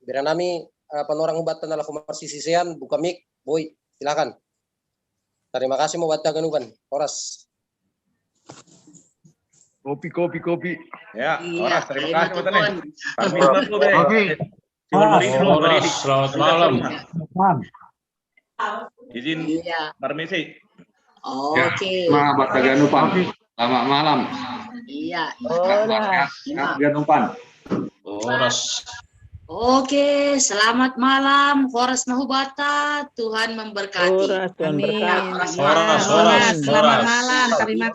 Bira nami, eh, panorang hubatta na laho marsisisean, buka mic, boi, silakan. Terima kasih ma batta haganupan. Horas. Kopi, kopi, kopi. Ya, Iya, horas, terima ai kasih ma buat ini. tuan. Permisi, Pak, Bu, deh. Oke. Cuma Horas, beri dulu, horas, beri. selamat malam. Izin Iya. permisi. Oke. Selamat haganupan. Oke. Selamat malam. Iya. Horas. Selamat haganupan. Horas. Oke, selamat malam. Horas ma hubatta. Tuhan memberkati. Horas, Tuhan Amin. berkati. Horas, Horas, malam. horas, Selamat horas. Malam. Terima